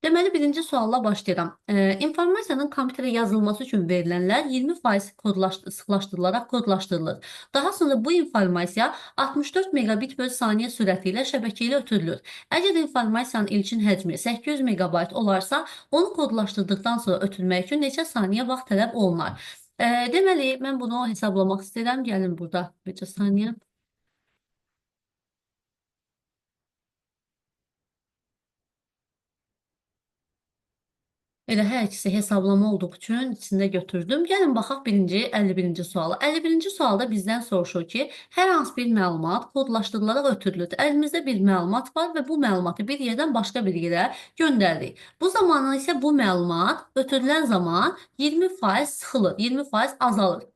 Deməli, birinci sualla başlayıram. İnformasiyanın kompüterə yazılması üçün verilənlər 20% sıxlaşdırılaraq kodlaşdırılır. Daha sonra bu informasiya 64 megabit böl saniyə sürəti ilə şəbəkə ilə ötürülür. Əgər informasiyanın ilkin həcmi 800 megabayt olarsa, onu kodlaşdırdıqdan sonra ötürmək üçün neçə saniyə vaxt tələb olunar? Deməli, mən bunu hesablamaq istəyirəm. Gəlin burada neçə saniyə. Elə hər ikisi hesablama olduğu üçün içində götürdüm. Gəlin baxaq birinci, 51-ci suala. 51-ci sualda bizdən soruşur ki, hər hansı bir məlumat kodlaşdırılaraq ötürülür. Əlimizdə bir məlumat var və bu məlumatı bir yerdən başqa bir yerə göndəririk. Bu zamanı isə bu məlumat ötürülən zaman 20% sıxılır, 20% azalır.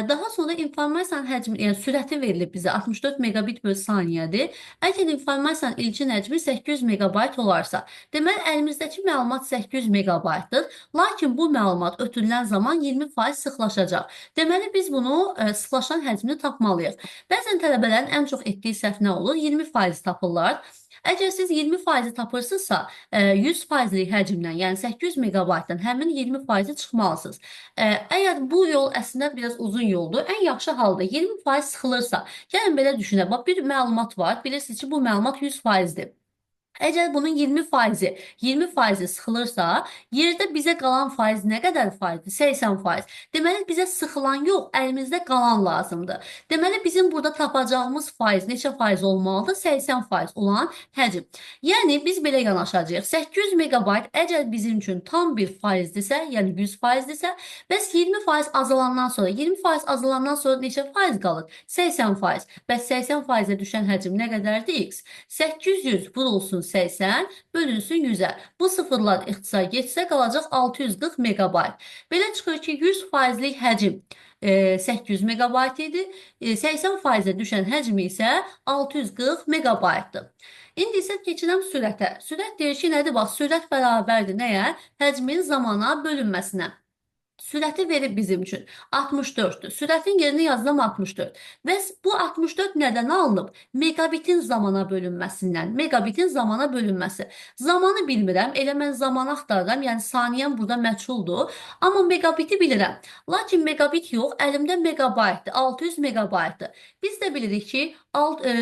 Daha sonra informasiyanın həcmi, yəni sürəti verilib bizə 64 megabit böl saniyədir. Əgər informasiyanın ilkin həcmi 800 megabayt olarsa, deməli əlimizdəki məlumat 800 megabaytdır. Lakin bu məlumat ötürülən zaman 20% sıxlaşacaq. Deməli biz bunu sıxlaşan həcmini tapmalıyıq. Bəzən tələbələrin ən çox etdiyi səhv nə olur? 20% tapırlar. Əgər siz 20% tapırsınızsa, 100%lik həcmdən, yəni 800 megabaytdan həmin 20% çıxmalısınız. Əgər bu yol əslində biraz uzun yoldur, ən yaxşı halda 20% sıxılırsa, gəlin belə düşünək, bax bir məlumat var, bilirsiniz ki, bu məlumat 100%dir. Əgər bunun 20% sıxılırsa, yerdə bizə qalan faiz nə qədər faizdir? 80%. Deməli, bizə sıxılan yox, əlimizdə qalan lazımdır. Deməli, bizim burada tapacağımız faiz neçə faiz olmalıdır? 80% olan həcm. Yəni, biz belə yanaşacağıq. 800 megabayt əgər bizim üçün tam bir faizdirsə, yəni 100%dirsə, bəs 20% azalandan sonra, 20% azalandan sonra neçə faiz qalır? 80%. Bəs 80%-ə düşən həcm nə qədərdir? X. 800 vurulsun 80 bölünsün 100-ə. Bu sıfırlar ixtisar getsə qalacaq 640 megabayt. Belə çıxır ki, 100%lik həcm 800 megabayt idi. 80%-ə düşən həcmi isə 640 megabaytdır. İndi isə keçirəm sürətə. Sürət deyir ki, nədir? Bax, sürət bərabərdir nəyə? Həcmin zamana bölünməsinə. Sürəti verib bizim üçün 64-dür. Sürətin yerini yazıram 64. Bəs bu 64 nədən alınıb? Megabitin zamana bölünməsindən. Megabitin zamana bölünməsi. Zamanı bilmirəm. Elə mən zamanı axtarıram. Yəni saniyəm burada məchuldur. Amma megabiti bilirəm. Lakin megabit yox, əlimdə megabaytdır. 600 megabaytdır. Biz də bilirik ki,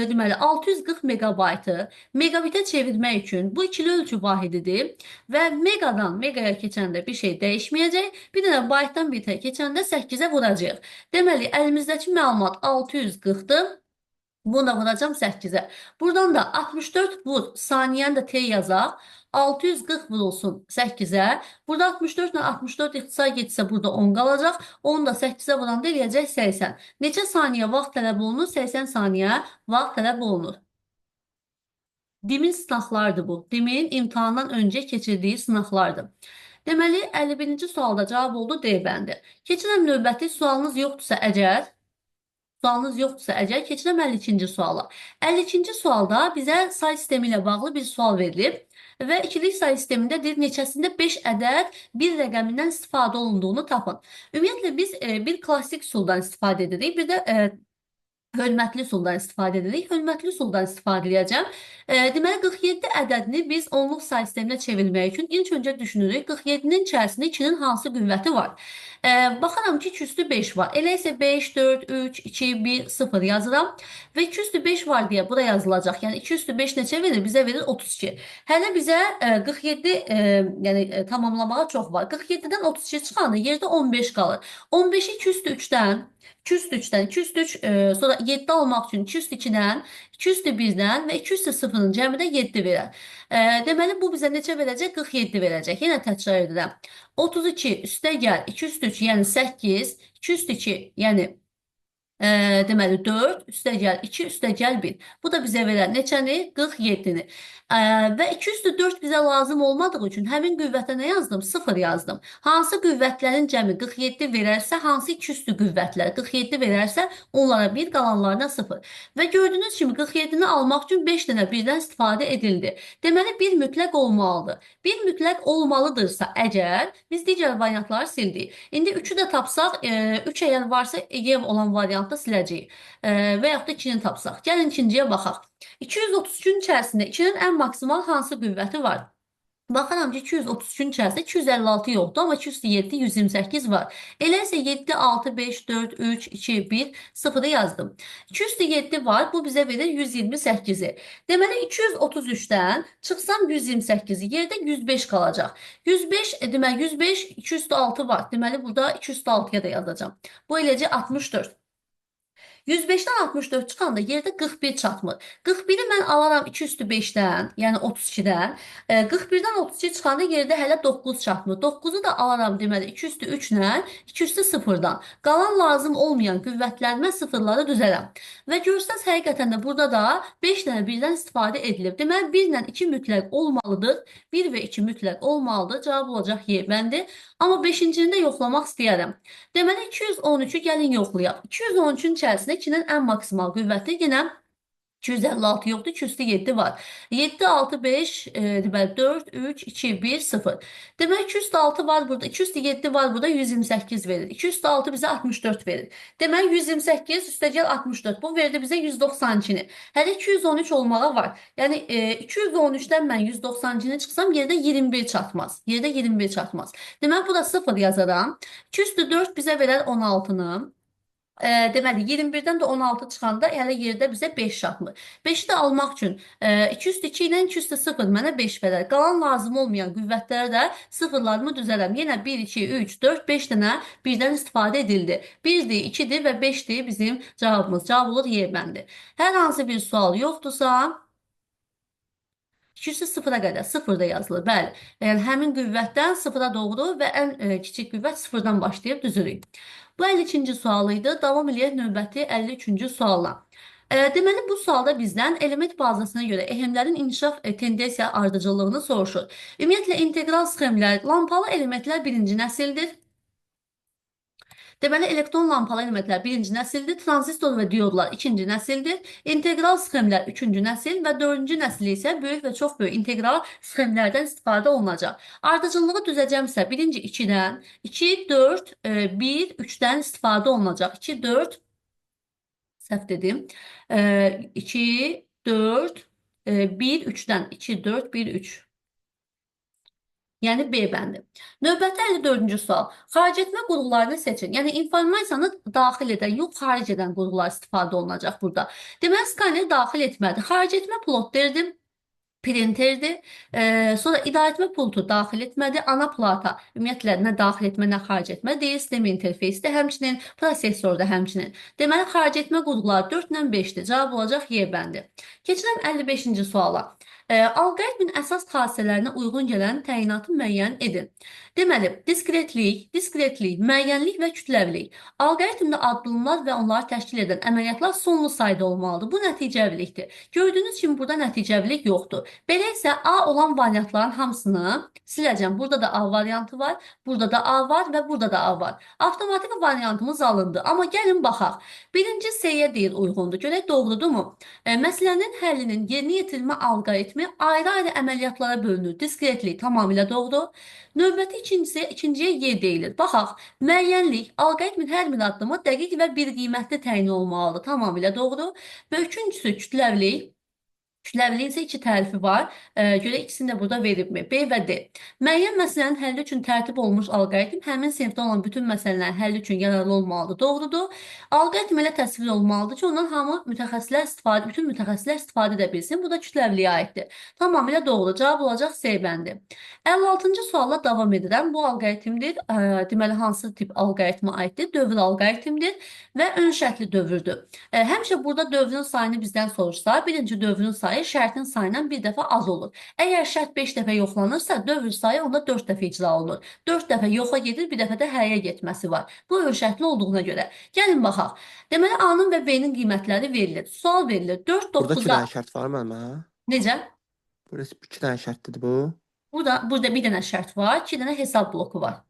deməli 640 megabaytı megabitə çevirmək üçün bu ikili ölçü vahididir və megadan megaya keçəndə bir şey dəyişməyəcək. Bir dənə baytdan bitə keçəndə 8-ə vuracağıq. Deməli, əlimizdəki məlumat 640-dır. Bunu da vuracağım 8-ə. Buradan da 64 vur, saniyəni də T yazaq. 640 vurulsun 8-ə. Burada 64 ilə 64 ixtisar getsə burada 10 qalacaq. 10 da 8-ə vuranda eləyəcək 80. Neçə saniyə vaxt tələb olunur? 80 saniyə vaxt tələb olunur. DİM'in sınaqlarıdır bu. DİM'in imtahandan öncə keçirdiyi sınaqlardır. Deməli, 51-ci sualda cavab oldu D bəndi. Keçirəm növbəti sualınız yoxdursa əgər, keçirəm 52-ci suala. 52-ci sualda bizə say sistemi ilə bağlı bir sual verilib və ikilik say sistemində deyir neçəsində 5 ədəd bir rəqəmindən istifadə olunduğunu tapın. Ümumiyyətlə, biz bir klassik üsuldan istifadə edirik, bir də hörmətli üsuldan istifadə edirik. Hörmətli üsuldan istifadə edəcəm. Deməli, 47 ədədini biz onluq say sisteminə çevirmək üçün ilk öncə düşünürük. 47-nin içərisində 2-nin hansı qüvvəti var? Baxıram ki, 2 üstü 5 var. Elə isə 5, 4, 3, 2, 1, 0 yazıram. Və 2 üstü 5 var deyə bura yazılacaq. Yəni 2 üstü 5 neçə verir? Bizə verir 32. Hələ bizə 47 yəni tamamlamağa çox var. 47-dən 32 çıxanda yerdə 15 qalır. 15-i 2 üstü 3-dən, 2 üstü 3-dən, 2 üstü 3, sonra 7 almaq üçün 2 üstü 2-dən, 2 üstü 1-dən və 2 üstü 0-ın cəmi də 7 verər. Deməli, bu bizə neçə verəcək? 47 verəcək. Yenə təkrar edirəm. 32 üstə gəl, 2 üstü 3, yəni 8, 2 üstü 2, yəni deməli 4, üstə gəl 2, üstə gəl 1. Bu da bizə verər neçəni? 47-ni. Və 2 üstü 4 bizə lazım olmadığı üçün həmin qüvvətə nə yazdım? 0 yazdım. Hansı qüvvətlərin cəmi 47 verərsə, hansı 2 üstü qüvvətlər 47 verərsə, onlara 1, qalanlarına 0. Və gördüyünüz kimi 47-ni almaq üçün 5 dənə birdən istifadə edildi. Deməli, bir mütləq olmalıdır. Bir mütləq olmalıdırsa əgər, biz digər variantları sildik. İndi 3-ü də tapsaq, 3 əgər varsa, Y olan variantda siləcəyik. Və yaxud da 2-ni tapsaq. Gəlin ikinciyə baxaq. 233-ün içərisində 2-nin ən maksimal hansı qüvvəti var? Baxıram ki, 233-ün içərisində 256 yoxdur, amma 207, 128 var. Elə isə 7, 6, 5, 4, 3, 2, 1, 0-ı yazdım. 207 var, bu bizə verir 128-i. Deməli, 233-dən çıxsam 128-i, yerdə 105 qalacaq. 105, deməli, 105, 206 var. Deməli, burada 206-ya da yazacağam. Bu eləcə 64. 105-dən 64 çıxanda yerdə 41 çatmır. 41-i mən alaram 2 üstü 5-dən, yəni 32-dən. 41-dən 32 çıxanda yerdə hələ 9 çatmır. 9-u da alaram deməli 2 üstü 3 ilə 2 üstü 0-dan. Qalan lazım olmayan qüvvətlərimə sıfırları düzərəm. Və görsəz həqiqətən də burada da 5 dənə 1-dən istifadə edilib. Deməli 1 ilə 2 mütləq olmalıdır. 1 və 2 mütləq olmalıdır. Cavab olacaq Y bəndi. Amma 5-cini də yoxlamaq istəyərəm. Deməli 213-ü gəlin yoxlayaq. 213-ün içərisində 2-nin ən maksimal qüvvəti yenə 256 yoxdur, 207 var. 7, 6, 5, deməli 4, 3, 2, 1, 0. Deməli 206 var burada, 207 var burada, 128 verir. 206 bizə 64 verir. Deməli 128 üstəgəl 64. Bu verdi bizə 192-ni. Hələ 213 olmağa var. Yəni 213-dən mən 192-ni çıxsam yerdə 21 çatmaz. Yerdə 21 çatmaz. Deməli burada 0 yazaram. 204 bizə verər 16-nı. Deməli 21-dən də 16 çıxanda hələ yerdə bizə 5 çatmır. 5-i də almaq üçün 202 ilə 2 üstü 0 mənə 5 verər. Qalan lazım olmayan qüvvətlərə də sıfırlarımı düzərəm. Yenə 1, 2, 3, 4, 5 dənə birdən istifadə edildi. 1-dir, 2-dir və 5-dir bizim cavabımız. Cavab olur Y bəndi. Hər hansı bir sual yoxdursa 2 sıfıra qədər, sıfır da yazılır. Bəli. Yəni həmin qüvvətdən sıfıra doğru və ən kiçik qüvvət sıfırdan başlayıb düzürük. Bu 52-ci sual idi. Davam eləyək növbəti 53-cü sualla. Deməli, bu sualda bizdən element bazasına görə EHM-lərin inkişaf tendensiya ardıcıllığını soruşur. Ümumiyyətlə, integral sxemlər, lampalı elementlər birinci nəsildir. Deməli, elektron lampalı elementlər birinci nəsildir, tranzistor və diodlar ikinci nəsildir, integral sxemlər üçüncü nəsil və dördüncü nəsil isə böyük və çox böyük integral sxemlərdən istifadə olunacaq. Ardıcıllığı düzəcəmsə, birinci 2-dən, 2, 4, 1, 3-dən istifadə olunacaq. 2, 4, səhv dedim, 2, 4, 1, 3-dən, 2, 4, 1, 3. Yəni B bəndi. Növbəti 54-cü sual. Xaric etmə qurğularını seçin. Yəni informasiyanı daxil edən, yox xaric edən qurğular istifadə olunacaq burada. Deməli, skaner daxil etmədir. Xaric etmə plotterdir, printerdir. Sonra idarə etmə pultu daxil etmədir. Ana plata ümumiyyətlə nə daxil etmə, nə xaric etmə deyil. Sistem interfeysdə həmçinin, prosesorda həmçinin. Deməli, xaric etmə qurğuları 4 ilə 5-dir. Cavab olacaq Y bəndi. Keçirəm 55-ci suala. Alqoritmin əsas xassələrinə uyğun gələn təyinatı müəyyən edin. Deməli, diskretlik, diskretlik, müəyyənlik və kütləvilik. Alqoritmdə addımlar və onları təşkil edən əməliyyatlar sonlu sayda olmalıdır. Bu nəticəvilikdir. Gördüyünüz kimi burada nəticəvilik yoxdur. Belə isə A olan variantların hamısını siləcəm. Burada da A variantı var, burada da A var və burada da A var. Avtomatik variantımız alındı. Amma gəlin baxaq. Birinci C-yə deyil uyğundur. Görək doğrudurmu? Məsələnin həllinin yerinə yetirilmə alqoritmi ayrı-ayrı əməliyyatlara bölünür. Diskretlik tamamilə doğru. Növbəti ikincisi, ikinciyə Y deyilir. Baxaq, müəyyənlik, alqoritmin hər bir addımı dəqiq və bir qiymətli təyin olmalıdır. Tamamilə doğru. Və üçüncüsü kütləvilik. Kütləviliyin isə iki tərifi var. Görək ikisini də burada veribmi? B və D. Müəyyən məsələnin həlli üçün tərtib olunmuş alqoritm həmin sinifdə olan bütün məsələlərin həlli üçün yararlı olmalıdır. Doğrudur. Alqoritm elə təsvir olmalıdır ki, ondan hamı mütəxəssislər istifadə, bütün mütəxəssislər istifadə edə bilsin. Bu da kütləviliyə aiddir. Tamamilə doğru. Cavab olacaq C bəndi. 56-cı sualla davam edirəm. Bu alqoritmdir. Deməli, hansı tip alqoritmə aiddir? Dövr alqoritmdir və ön şərtli dövrdür. Həmişə burada dövrün sayını bizdən soruşsa, birinci dövrün sayı şərtin sayından bir dəfə az olur. Əgər şərt 5 dəfə yoxlanırsa, dövr sayı onda 4 dəfə icra olunur. 4 dəfə yoxa gedir, bir dəfə də həyə getməsi var. Bu ön şərtli olduğuna görə. Gəlin baxaq. Deməli, A-nın və B-nin qiymətləri verilir. Sual verilir. 4, Burada 2 9-a dənə şərt var müəllim, hə? necə? Burası 2 dənə şərtdir bu. Burada bir dənə şərt var, 2 dənə hesab bloku var.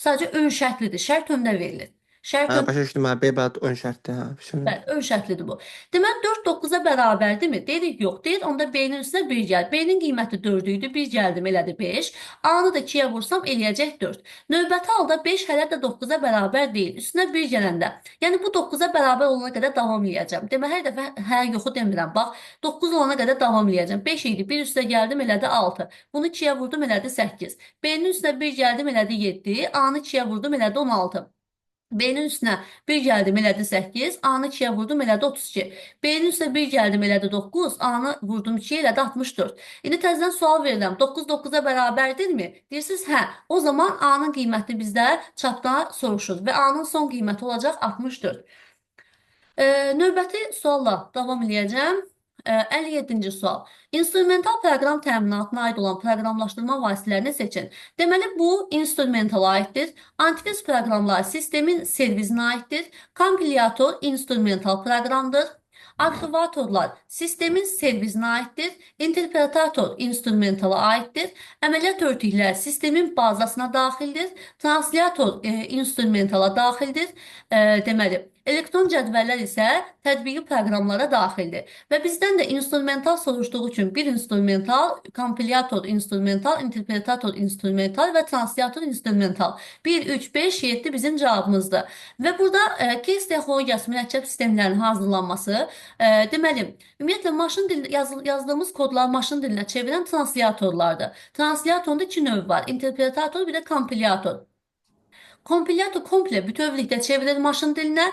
Sadəcə ön şərtlidir. Şərt öndə verilir. Şərt Hə, başa düşdüm, hə, B bərabər ön şərtdir, hə. Şimdi. Bəli, ön şərtlidir bu. Deməli 4 9-a bərabərdirmi? Deyirik yox. Deyir onda B-nin üstünə 1 gəl. B-nin qiyməti 4 idi. 1 gəldim elədi 5. A-nı da 2-yə vursam eləyəcək 4. Növbəti halda 5 hələ də 9-a bərabər deyil. Üstünə 1 gələndə. Yəni bu 9-a bərabər olana qədər davam eləyəcəm. Demək hər dəfə hə yoxu demirəm. Bax 9 olana qədər davam eləyəcəm. 5 idi. 1 üstə gəldim elədi 6. Bunu 2-yə vurdum elədi 8. B-nin üstünə 1 gəldim elədi 7. A-nı 2-yə vurdum elədi 16. B-nin üstünə 1 gəldim elədi 8, A-nı 2-yə vurdum elədi 32. B-nin üstünə 1 gəldim elədi 9, A-nı vurdum 2-yə elədi 64. İndi təzədən sual verirəm. 9 9-a bərabərdirmi? Deyirsiniz, hə. O zaman A-nın qiyməti bizdə çapda soruşur və A-nın son qiyməti olacaq 64. Növbəti sualla davam eləyəcəm. 57-ci sual. İnstrumental proqram təminatına aid olan proqramlaşdırma vasitələrini seçin. Deməli, bu instrumentala aiddir. Antivirus proqramları sistemin servisinə aiddir. Kompilyator instrumental proqramdır. Arxivatorlar sistemin servisinə aiddir. İnterpretator instrumentala aiddir. Əməliyyat örtükləri sistemin bazasına daxildir. Translyator instrumentala daxildir. Deməli, elektron cədvəllər isə tətbiqi proqramlara daxildir. Və bizdən də instrumental soruşduğu üçün bir instrumental, kompilyator instrumental, interpretator instrumental və translyator instrumental. 1, 3, 5, 7 bizim cavabımızdır. Və burada case texnologiyası mürəkkəb sistemlərin hazırlanması, deməli, ümumiyyətlə maşın dili, yazdığımız kodları maşın dilinə çevirən translyatorlardır. Translyatorun da iki növü var: interpretator, bir də kompilyator. Kompilyator komple bütövlükdə çevirir maşın dilinə,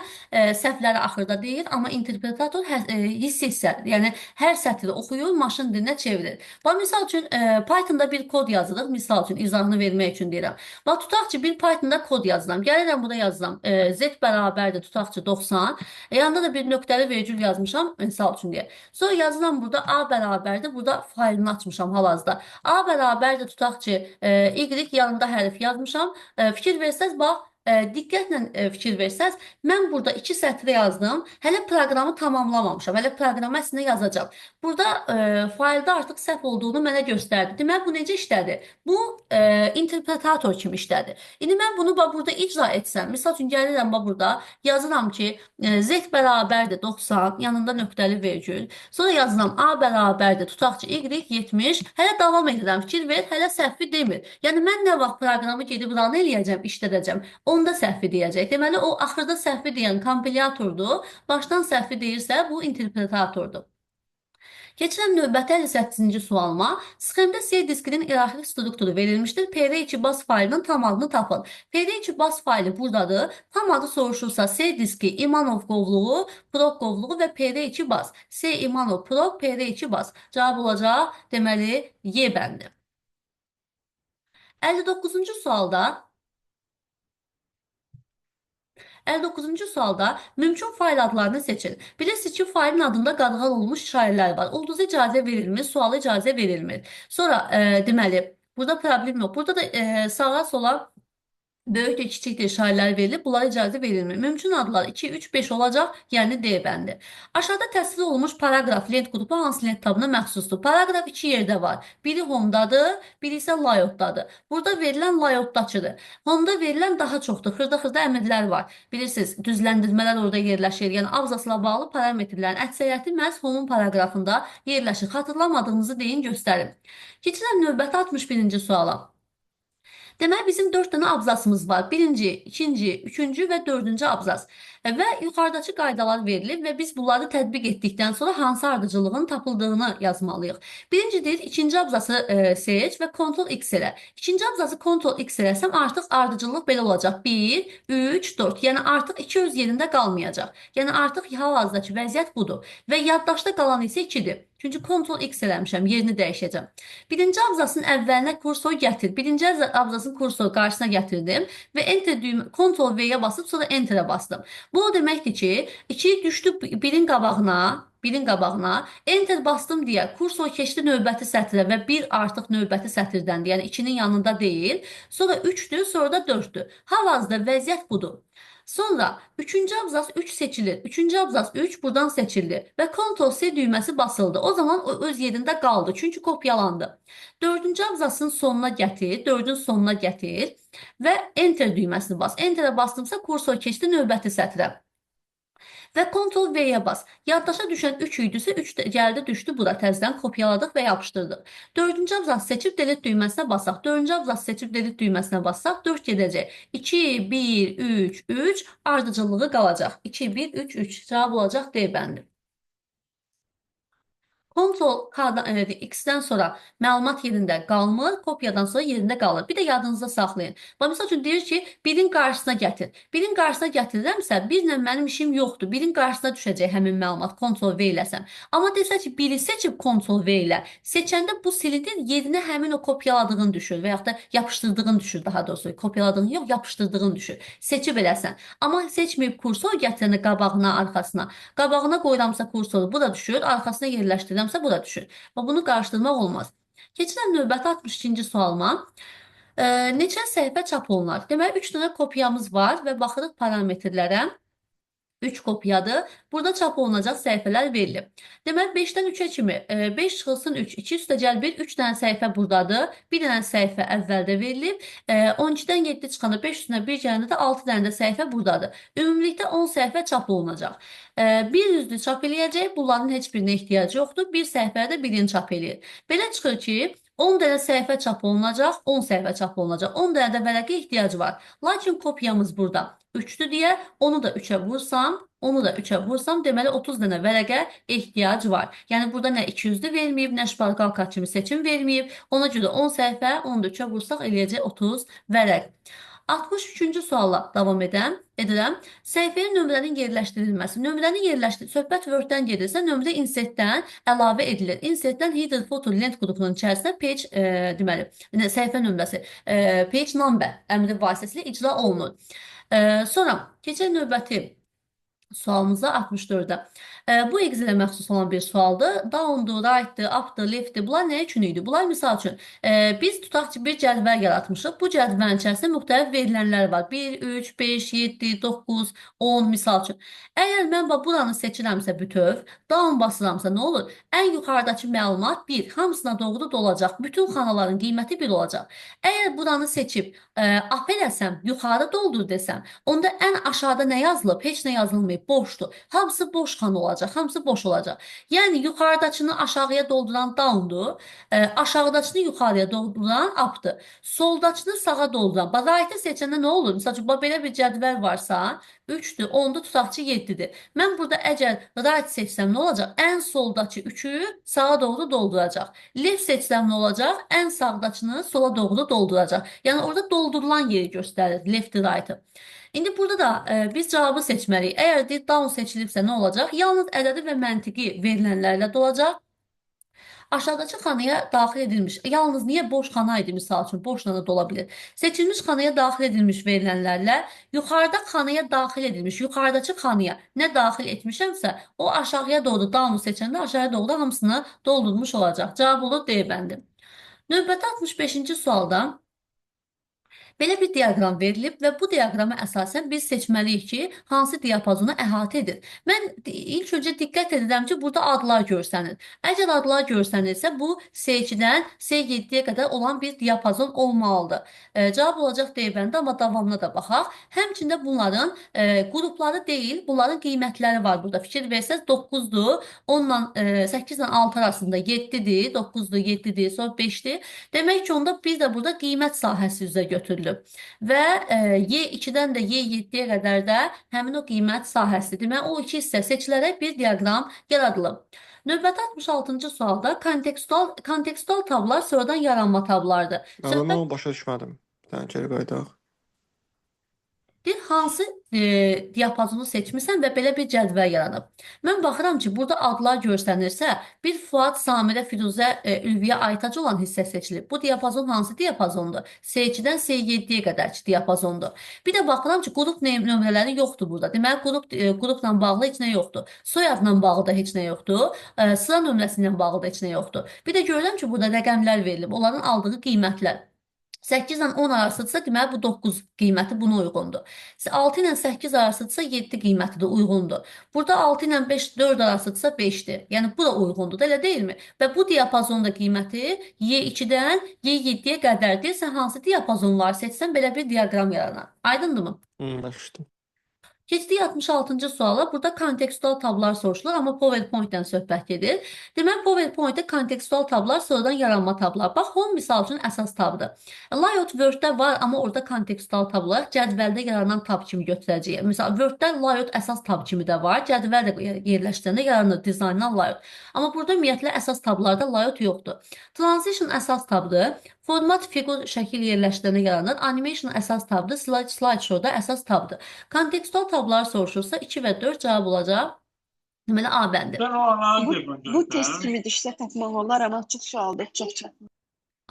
səhvləri axırda deyir, amma interpretator hissə-hissə, yəni hər sətri oxuyur, maşın dilinə çevirir. Bax, misal üçün, Pythonda bir kod yazırıq, misal üçün, izahını vermək üçün deyirəm. Bax, tutaq ki, bir Pythonda kod yazıram. Gəlirəm, burada yazıram. Z bərabərdir, tutaq ki, 90. Yanında da bir nöqtəli vergül yazmışam, misal üçün deyə. Sonra yazıram burada A bərabərdir, burada faylını açmışam hal-hazırda. A bərabərdir, tutaq ki, Y yanında hərf yazmışam. Fikir versəz, bax, diqqətlə fikir versəz, mən burada 2 sətrə yazdım. Hələ proqramı tamamlamamışam. Hələ proqramı əslində yazacağam. Burada faylda artıq səhv olduğunu mənə göstərdi. Deməli, bu necə işlədi? Bu interpretator kimi işlədi. İndi mən bunu bax burada icra etsəm, misal üçün gəlirəm bax burada, yazıram ki, Z bərabərdir 90, yanında nöqtəli vergül. Sonra yazıram A bərabərdir, tutaq ki, Y 70. Hələ davam edirəm, fikir ver, hələ səhvi demir. Yəni mən nə vaxt proqramı gedib run eləyəcəm, işlədəcəm, onda səhvi deyəcək. Deməli, o axırda səhvi deyən kompilyatordur, başdan səhvi deyirsə, bu interpretatordur. Keçirəm növbəti 58-ci sualıma. Sxemdə C diskinin iyerarxik strukturu verilmişdir. PR2 baz faylının tam adını tapın. PR2 baz faylı buradadır. Tam adı soruşursa C diski İmanov qovluğu, prog qovluğu və PR2 baz. C İmanov prog PR2 baz. Cavab olacaq, deməli, Y bəndi. 59-cu sualda 59-cu sualda mümkün fayl adlarını seçin. Bilirsiniz ki, faylın adında qadağan olunmuş şairlər var. Ulduza icazə verilmir, suala icazə verilmir. Sonra deməli, burada problem yox. Burada da sağa sola böyükdür, kiçikdir şairlər verilib, bunlara icazə verilmir. Mümkün adlar 2, 3, 5 olacaq, yəni D bəndi. Aşağıda təsvir olunmuş paraqraf lent qrupu hansı lent tabına məxsusdur? Paraqraf iki yerdə var. Biri home'dadır, biri isə layout'dadır. Burada verilən layout'dakıdır. Home'da verilən daha çoxdur. Xırda-xırda əmrlər var. Bilirsiniz, düzləndirmələr orada yerləşir. Yəni abzasla bağlı parametrlərin əksəriyyəti məhz home'un paraqrafında yerləşir. Xatırlamadığınızı deyin, göstərin. Keçirəm növbəti 61-ci suala. Deməli, bizim 4 dənə abzasımız var. Birinci, ikinci, üçüncü və dördüncü abzas. Və yuxarıdakı qaydalar verilib və biz bunları tətbiq etdikdən sonra hansı ardıcıllığın tapıldığını yazmalıyıq. Birinci deyir, ikinci abzası seç və Ctrl X elə. İkinci abzası Ctrl X eləsəm artıq ardıcıllıq belə olacaq. 1, 3, 4. Yəni artıq 2 öz yerində qalmayacaq. Yəni artıq hal-hazırdakı vəziyyət budur. Və yaddaşda qalan isə 2-dir. Çünki Ctrl X eləmişəm, yerini dəyişəcəm. Birinci abzasın əvvəlinə kursor gətir. Birinci abzasın kursoru qarşısına gətirdim və Enter düymə, Ctrl V-yə basıb sonra Enter'ə bastım. Bu o deməkdir ki, 2 düşdü birin qabağına, Enter bastım deyə kursor keçdi növbəti sətrə və 1 artıq növbəti sətirdəndir. Yəni 2-nin yanında deyil. Sonra 3-dür, sonra da 4-dür. Hal-hazırda vəziyyət budur. Sonra üçüncü abzas 3 seçilir. Üçüncü abzas 3 buradan seçildi və Ctrl C düyməsi basıldı. O zaman o öz yerində qaldı. Çünki kopyalandı. Dördüncü abzasın sonuna gətir, dördün sonuna gətir və Enter düyməsini bas. Enterə bastımsa kursor keçdi növbəti sətrə. Və Ctrl V-yə bas. Yaddaşa düşən 3 idisə 3 də gəldi, düşdü bura. Təzədən kopyaladıq və yapışdırdıq. Dördüncü abzas seçib delete düyməsinə basaq. Dördüncü abzas seçib delete düyməsinə bassaq 4 gedəcək. 2, 1, 3, 3 ardıcıllığı qalacaq. 2, 1, 3, 3 cavab olacaq D bəndi. Ctrl K-dan, X-dən sonra məlumat yerində qalmır, kopyadan sonra yerində qalır. Bir də yadınızda saxlayın. Bax, misal üçün deyir ki, birin qarşısına gətir. Birin qarşısına gətirirəmsə, birlə mənim işim yoxdur. Birin qarşısına düşəcək həmin məlumat Ctrl V eləsəm. Amma desə ki, biri seçib Ctrl V ilə, seçəndə bu silinir, yerinə həmin o kopyaladığın düşür və yaxud da yapışdırdığın düşür daha doğrusu. Kopyaladığın yox, yapışdırdığın düşür. Seçib eləsən. Amma seçməyib kursor gətirəndə qabağına, arxasına. Qabağına qoyuramsa kursoru bura düşür, arxasına yerləşdirirəmsə bura düşür. Və bunu qarışdırmaq olmaz. Keçirəm növbəti 62-ci sualıma. Neçə səhifə çap olunar? Deməli, 3 dənə kopyamız var və baxırıq parametrlərə. 3 kopyadır. Burada çap olunacaq səhifələr verilib. Deməli 5-dən 3-ə kimi 5 çıxılsın 3, 2 üstəgəl 1, 3 dənə səhifə buradadır. 1 dənə səhifə əvvəldə verilib. 12-dən 7 çıxanda 5 üstünə 1 gələndə də 6 dənə də səhifə buradadır. Ümumilikdə 10 səhifə çap olunacaq. Bir yüzlü çap eləyəcək. Bunların heç birinə ehtiyacı yoxdur. Bir səhifədə də birini çap eləyir. Belə çıxır ki, 10 dənə səhifə çap olunacaq, 10 səhifə çap olunacaq. 10 dənə də vərəqə ehtiyacı var. Lakin kopyamız burada 3-dür deyə onu da 3-ə vursam, onu da 3-ə vursam, deməli 30 dənə vərəqə ehtiyac var. Yəni burada nə 200-lü verməyib, nə şparqalka kimi seçim verməyib. Ona görə 10 səhifə, onu da 3-ə vursaq eləyəcək 30 vərəq. 63-cü sualla davam edirəm. Səhifəyə nömrənin yerləşdirilməsi. Nömrənin söhbət Word-dən gedirsə, nömrə insertdən əlavə edilir. Insertdən header, footer, lent qrupunun içərisinə page, deməli, səhifə nömrəsi, page number əmri vasitəsilə icra olunur. Sonra keçək növbəti sualımıza 64-ə. Bu Excel-ə məxsus olan bir sualdır. Down-dur, right-dır, up-dır, left-dir. Bunlar nə üçün idi? Bunlar misal üçün biz tutaq ki, bir cədvəl yaratmışıq. Bu cədvəlin içərisində müxtəlif verilənlər var. 1, 3, 5, 7, 9, 10 misal üçün. Əgər mən bax buranı seçirəmsə bütöv, down basıramsa nə olur? Ən yuxarıdakı məlumat 1, hamısına doğru dolacaq. Bütün xanaların qiyməti 1 olacaq. Əgər buranı seçib up eləsəm, yuxarı doldur desəm, onda ən aşağıda nə yazılıb? Heç nə yazılmayıb, boşdur. Hamısı boş xana olacaq, hamısı boş olacaq. Yəni yuxarıdakını aşağıya dolduran down'dur, aşağıdakını yuxarıya dolduran up'dır. Soldakını sağa dolduran. Bax, right-ı seçəndə nə olur? Məsəl üçün, bax, belə bir cədvəl varsa, 3-dür, 10-dur, tutaq ki, 7-dir. Mən burada əgər right seçsəm nə olacaq? Ən soldakı 3-ü sağa doğru dolduracaq. Left seçsəm nə olacaq? Ən sağdakını sola doğru dolduracaq. Yəni orada doldurulan yeri göstərir left right-ı. İndi burada da biz cavabı seçməliyik. Əgər deyir, down seçilibsə nə olacaq? Yalnız ədədi və məntiqi verilənlərlə dolacaq. Aşağıdakı xanaya daxil edilmiş, yalnız niyə boş xana idi misal üçün, boşla da dola bilir. Seçilmiş xanaya daxil edilmiş verilənlərlə yuxarıda xanaya daxil edilmiş, yuxarıdakı xanaya nə daxil etmişəmsə, o aşağıya doğru down seçəndə aşağıya doğru hamısını doldurmuş olacaq. Cavab olur D bəndi. Növbəti 65-ci sualda belə bir diaqram verilib və bu diaqrama əsasən biz seçməliyik ki, hansı diapazonu əhatə edir. Mən ilk öncə diqqət edirəm ki, burada adlar görsənir. Əgər adlar görsənirsə, bu S2-dən S7-yə qədər olan bir diapazon olmalıdır. Cavab olacaq D bəndi, amma davamına da baxaq. Həmçində bunların qrupları deyil, bunların qiymətləri var burada. Fikir versəz 9-dur, 10-la 8 ilə 6 arasında 7-dir, 9-dur, 7-dir, sonra 5-dir. Demək ki, onda bir də burada qiymət sahəsi üzə götürülüb. Və Y2-dən də Y7-yə qədər də həmin o qiymət sahəsidir. Deməli, o iki hissə seçilərək bir diaqram yaradılıb. Növbəti 66-cı sualda kontekstual tablar sonradan yaranma tablardır. Amma mən Söhbət onu başa düşmədim. Bir dənə geri qayıdaq. Deyir, hansı diapazonu seçmisən və belə bir cədvəl yaranıb. Mən baxıram ki, burada adlar görsənirsə, bir Fuad, Samirə, Firuzə, Ülviyə, Aytac olan hissə seçilib. Bu diapazon hansı diapazondur? S2-dən S7-yə qədərki diapazondur. Bir də baxıram ki, qrup nömrələri yoxdur burada. Deməli, qrupla bağlı heç nə yoxdur. Soyadla bağlı da heç nə yoxdur. Sıra nömrəsi ilə bağlı da heç nə yoxdur. Bir də görürəm ki, burada rəqəmlər verilib. Onların aldığı qiymətlər. 8 ilə 10 arasıdırsa, deməli bu 9 qiyməti buna uyğundur. 6 ilə 8 arasıdırsa, 7 qiyməti də uyğundur. Burada 6 ilə 5, 4 arasıdırsa 5-dir. Yəni bu da uyğundur da, elə deyilmi? Və bu diapazonda qiyməti Y2-dən Y7-yə qədərdir. Sən hansı diapazonları seçsən, belə bir diaqram yaranar. Aydındırmı? Başa düşdüm. Keçdik 66-cı suala. Burada kontekstual tablar soruşulur, amma PowerPoint-dən söhbət gedir. Deməli, PowerPoint-də kontekstual tablar sonradan yaranma tablar. Bax, Home misal üçün əsas tabdır. Layout Word-də var, amma orada kontekstual tab olaraq cədvəldə yaranan tab kimi götürəcəyik. Misal, Word-də layout əsas tab kimi də var. Cədvəl də yerləşdirəndə yaranır dizayndan layout. Amma burada ümumiyyətlə əsas tablarda layout yoxdur. Transition əsas tabdır. Format fiqur şəkil yerləşdirəndə yaranır. Animation əsas tabdır. Slide, slideshow-da əsas tabdır. Kontekstual tablar soruşursa 2 və 4 cavab olacaq. Deməli A bəndi. Sən o ananı Bu, de bu test göstər. kimi düşsə tapmaq olar, amma açıq sualda çox çətin.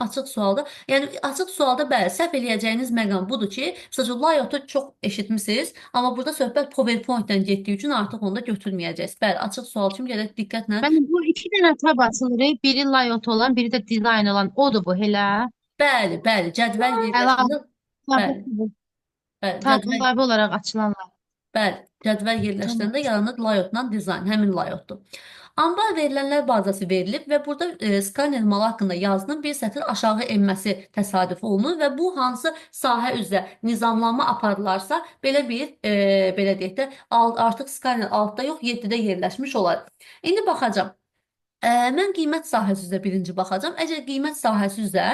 Açıq sualda. Yəni açıq sualda bəli, səhv eləyəcəyiniz məqam budur ki, məsəl üçün layout-u çox eşitmisiniz, amma burada söhbət PowerPoint-dən getdiyi üçün artıq onu da götürməyəcəksiniz. Bəli, açıq sual üçün gərək diqqətlə. Bəli, bu iki dənə tab açılır. Biri layout olan, biri də dizayn olan. Odur bu elə. Bəli, bəli, cədvəl yerləşdirəndə bəli, bəli, cədvəl Əlavə olaraq açılanlar. bəli, cədvəl yerləşdirəndə yaranır layoutla dizayn, həmin layoutdur. Anbar verilənlər bazası verilib və burada skaner malı haqqında yazının bir sətr aşağı enməsi təsadüf olunur və bu hansı sahə üzrə nizamlanma aparılarsa, belə bir belə deyək də artıq skaner 6-da yox, 7-də yerləşmiş olar. İndi baxacağam. Mən qiymət sahəsi üzrə birinci baxacağam. Əgər qiymət sahəsi üzrə,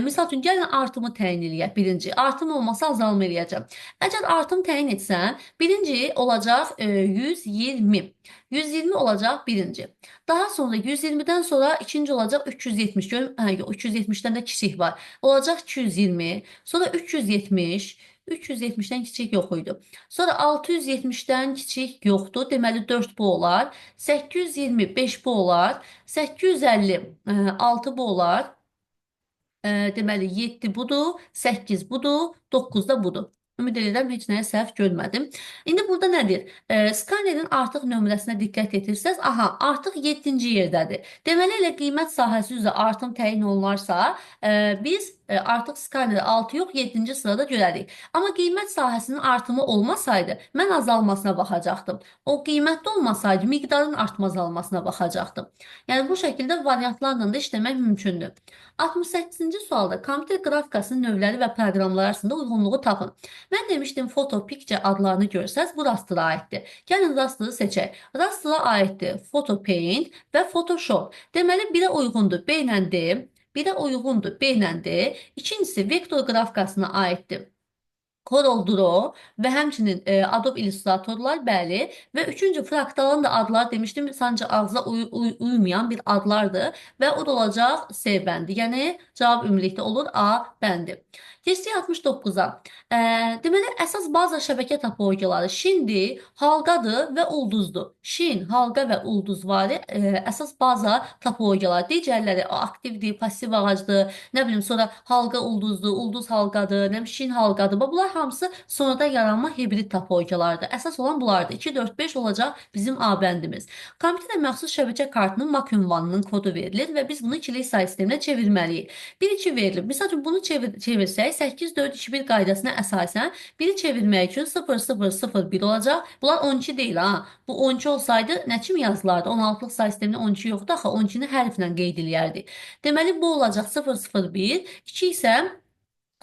misal üçün, gəlin artımı təyin eləyək birinci. Artım olmasa azalma eləyəcəm. Əgər artım təyin etsəm, birinci olacaq 120. 120 olacaq birinci. Daha sonra 120-dən sonra ikinci olacaq 370. Görüm, hə, yox, 370-dən də kiçik var. Olacaq 220. Sonra 370. 370-dən kiçik yox idi. Sonra 670-dən kiçik yoxdur. Deməli 4 bu olar. 825 bu olar. 856 bu olar. Deməli 7 budur, 8 budur, 9 da budur. Ümid edirəm heç nəyə səhv görmədim. İndi burada nədir? Skanerin artıq nömrəsinə diqqət yetirsəz, aha, artıq 7-ci yerdədir. Deməli elə qiymət sahəsi üzrə artım təyin olunarsa, biz artıq skaneri 6 yox, 7-ci sırada görərik. Amma qiymət sahəsinin artımı olmasaydı, mən azalmasına baxacaqdım. O qiymətli olmasaydı, miqdarın artma azalmasına baxacaqdım. Yəni bu şəkildə variantlarla da işləmək mümkündür. 68-ci sualda kompüter qrafikasının növləri və proqramlar arasında uyğunluğu tapın. Mən demişdim Photo Picture adlarını görsəz bu raster'a aiddir. Gəlin raster'ı seçək. Raster'a aiddir Photo Paint və Photoshop. Deməli birə uyğundur B ilə D, birə uyğundur B ilə D. İkincisi vektor qrafikasına aiddir. Corel Draw və həmçinin Adobe Illustratorlar, bəli. Və üçüncü fraktalın da adları demişdim, sancı ağza uymayan bir adlardır və o da olacaq C bəndi. Yəni cavab ümumilikdə olur A bəndi. Keçdik 69-a. Deməli əsas baza şəbəkə topologiyaları şindir, halqadır və ulduzdur. Şin, halqa və ulduzvari əsas baza topologiyaları. Digərləri aktivdir, pasiv ağacdır, nə bilim sonra halqa ulduzdur, ulduz halqadır, nə bilim şin halqadır. Bax, bunlar hamısı sonradan yaranma hibrid topologiyalardır. Əsas olan bunlardır. 2, 4, 5 olacaq bizim A bəndimiz. Kompüterə məxsus şəbəkə kartının MAC ünvanının kodu verilir və biz bunu ikilik say sisteminə çevirməliyik. 1, 2 verilir. Misal üçün bunu çevirsək 8, 4, 2, 1 qaydasına əsasən 1-i çevirmək üçün 0, 0, 0, 1 olacaq. Bunlar 12 deyil ha. Bu 12 olsaydı nə kimi yazılardı? 16-lıq say sistemində 12 yoxdur axı 12-ni hərflə qeyd eləyərdik. Deməli bu olacaq 0, 0, 1. 2 isə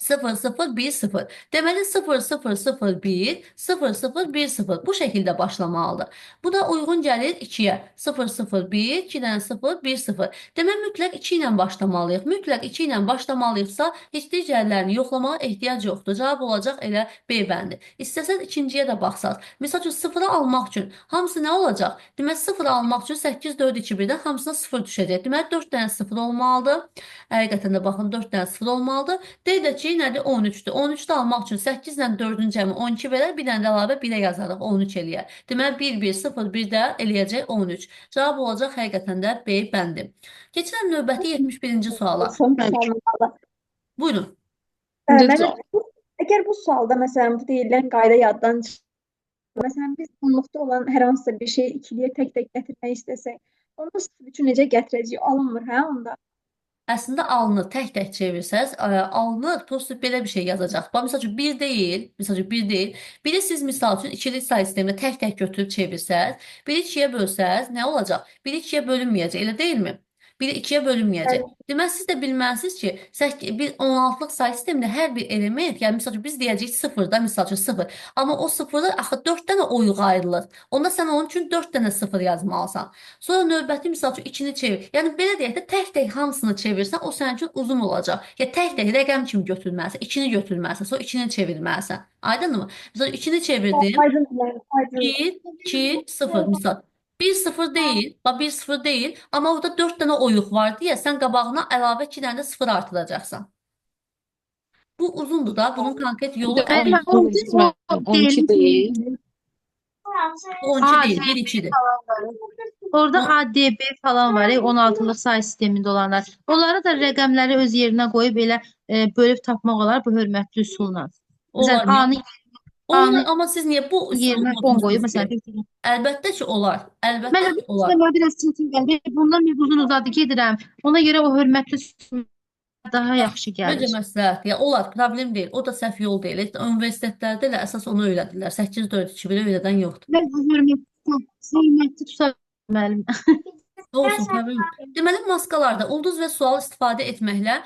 0, 0, 1, 0. Deməli 0, 0, 0, 1, 0, 0, 1, 0. Bu şəkildə başlamalıdır. Bu da uyğun gəlir 2-yə. 0, 0, 1, 2 dənə 0, 1, 0. Demək mütləq 2 ilə başlamalıyıq. Mütləq 2 ilə başlamalıyıqsa heç digərlərini yoxlamağa ehtiyac yoxdur. Cavab olacaq elə B bəndi. İstəsəz ikinciyə də baxsaz. Misal üçün 0-ı almaq üçün hamısı nə olacaq? Demək 0-ı almaq üçün 8, 4, 2, 1-dən hamısına 0 düşəcək. Deməli 4 dənə 0 olmalıdır. Həqiqətən də baxın 4 dənə 0 olmalıdır. D də ki nədir? 13-dür. 13-ü almaq üçün 8 ilə 4-ün cəmi 12 verər. Bir dənə də əlavə 1-ə yazarıq. 13 eləyər. Deməli 1, 1, 0, 1 də eləyəcək 13. Cavab olacaq həqiqətən də B bəndi. Keçirəm növbəti 71-ci suala. Son sualına. Buyurun. Mən əgər bu sualda məsələn bu deyilən qayda yaddan çıxır, məsələn biz onluqda olan hər hansısa bir şeyi ikiliyə tək-tək gətirmək istəsək, onu sıfır üçün necə gətirəcəyik? Alınmır, hə onda? Əslində alınır, tək-tək çevirsəz, alınır, prosta belə bir şey yazacaq. Bax, misal üçün 1 deyil, misal üçün 1 deyil. Biri siz misal üçün ikili say sistemində tək-tək götürüb çevirsəz, biri 2-yə bölsəz, nə olacaq? Biri 2-yə bölünməyəcək, elə deyilmi? Biri 2-yə bölünməyəcək. Deməli, siz də bilməlisiniz ki, bir 16-lıq say sistemində hər bir element, yəni misal üçün biz deyəcəyik 0 da, misal üçün 0. Amma o 0-da axı 4 dənə oyuq ayrılır. Onda sən onun üçün 4 dənə 0 yazmalısan. Sonra növbəti misal üçün 2-ni çevir. Yəni belə deyək də tək-tək hamısını çevirsən, o sənin üçün uzun olacaq. Ya tək-tək rəqəm kimi götürməlisən, 2-ni götürməlisən, sonra 2-ni çevirməlisən. Aydınmı? Misal 2-ni çevirdim. Aydındır, aydındır. 1, 2, 0 misal. 1 0 deyil, bax 1 0 deyil, amma orada 4 dənə oyuq var deyə sən qabağına əlavə 2 dənə də 0 artıracaqsan. Bu uzundur da, bunun konkret yolu Deməli, orada o 12 deyil. Bu 12 A, deyil, D, 1 2-dir. Orada A, D, B falan var, 16-lıq say sistemində olanlar. Onları da rəqəmləri öz yerinə qoyub elə bölüb tapmaq olar bu hörmətli üsulla. Olar. Məsələn, A-nı Olar, amma siz niyə bu üsulu yerinə 10 qoyub, unutmusunuz məsələn, ki? bir dənə. Əlbəttə ki, olar. Əlbəttə Mən ki, olar. mənə biraz çətin gəlir. Bundan bir uzun uzadı gedirəm. Ona görə o hörmətli üsul daha yaxşı Necə gəlir. məsləhət? Ya olar, problem deyil. O da səhv yol deyil. Heç universitetlərdə elə əsas onu öyrədirlər. 8 4 2 1 öyrədən yoxdur. Mən bu hörmətli tuta müəllim. Olsun, problem yox. Deməli, maskalarda ulduz və sual istifadə etməklə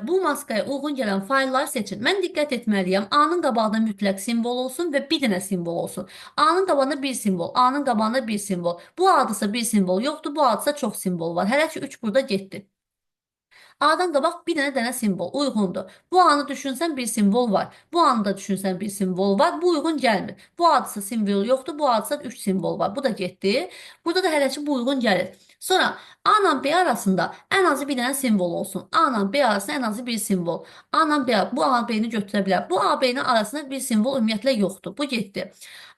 bu maskaya uyğun gələn faylları seçin. Mən diqqət etməliyəm. A-nın qabağında mütləq simvol olsun və bir dənə simvol olsun. A-nın qabağında bir simvol, A-nın qabağında bir simvol. Bu adısa bir simvol yoxdur, bu adısa çox simvol var. Hələ ki 3 burada getdi. A-dan qabaq bir dənə simvol uyğundur. Bu anı düşünsən bir simvol var. Bu anı da düşünsən bir simvol var. Bu uyğun gəlmir. Bu adısa simvol yoxdur. Bu adısa 3 simvol var. Bu da getdi. Burada da hələ ki bu uyğun gəlir. Sonra A ilə B arasında ən azı bir dənə simvol olsun. A ilə B arasında ən azı bir simvol. A ilə B, bu A B-ni götürə bilər. Bu A B-nin arasında bir simvol ümumiyyətlə yoxdur. Bu getdi.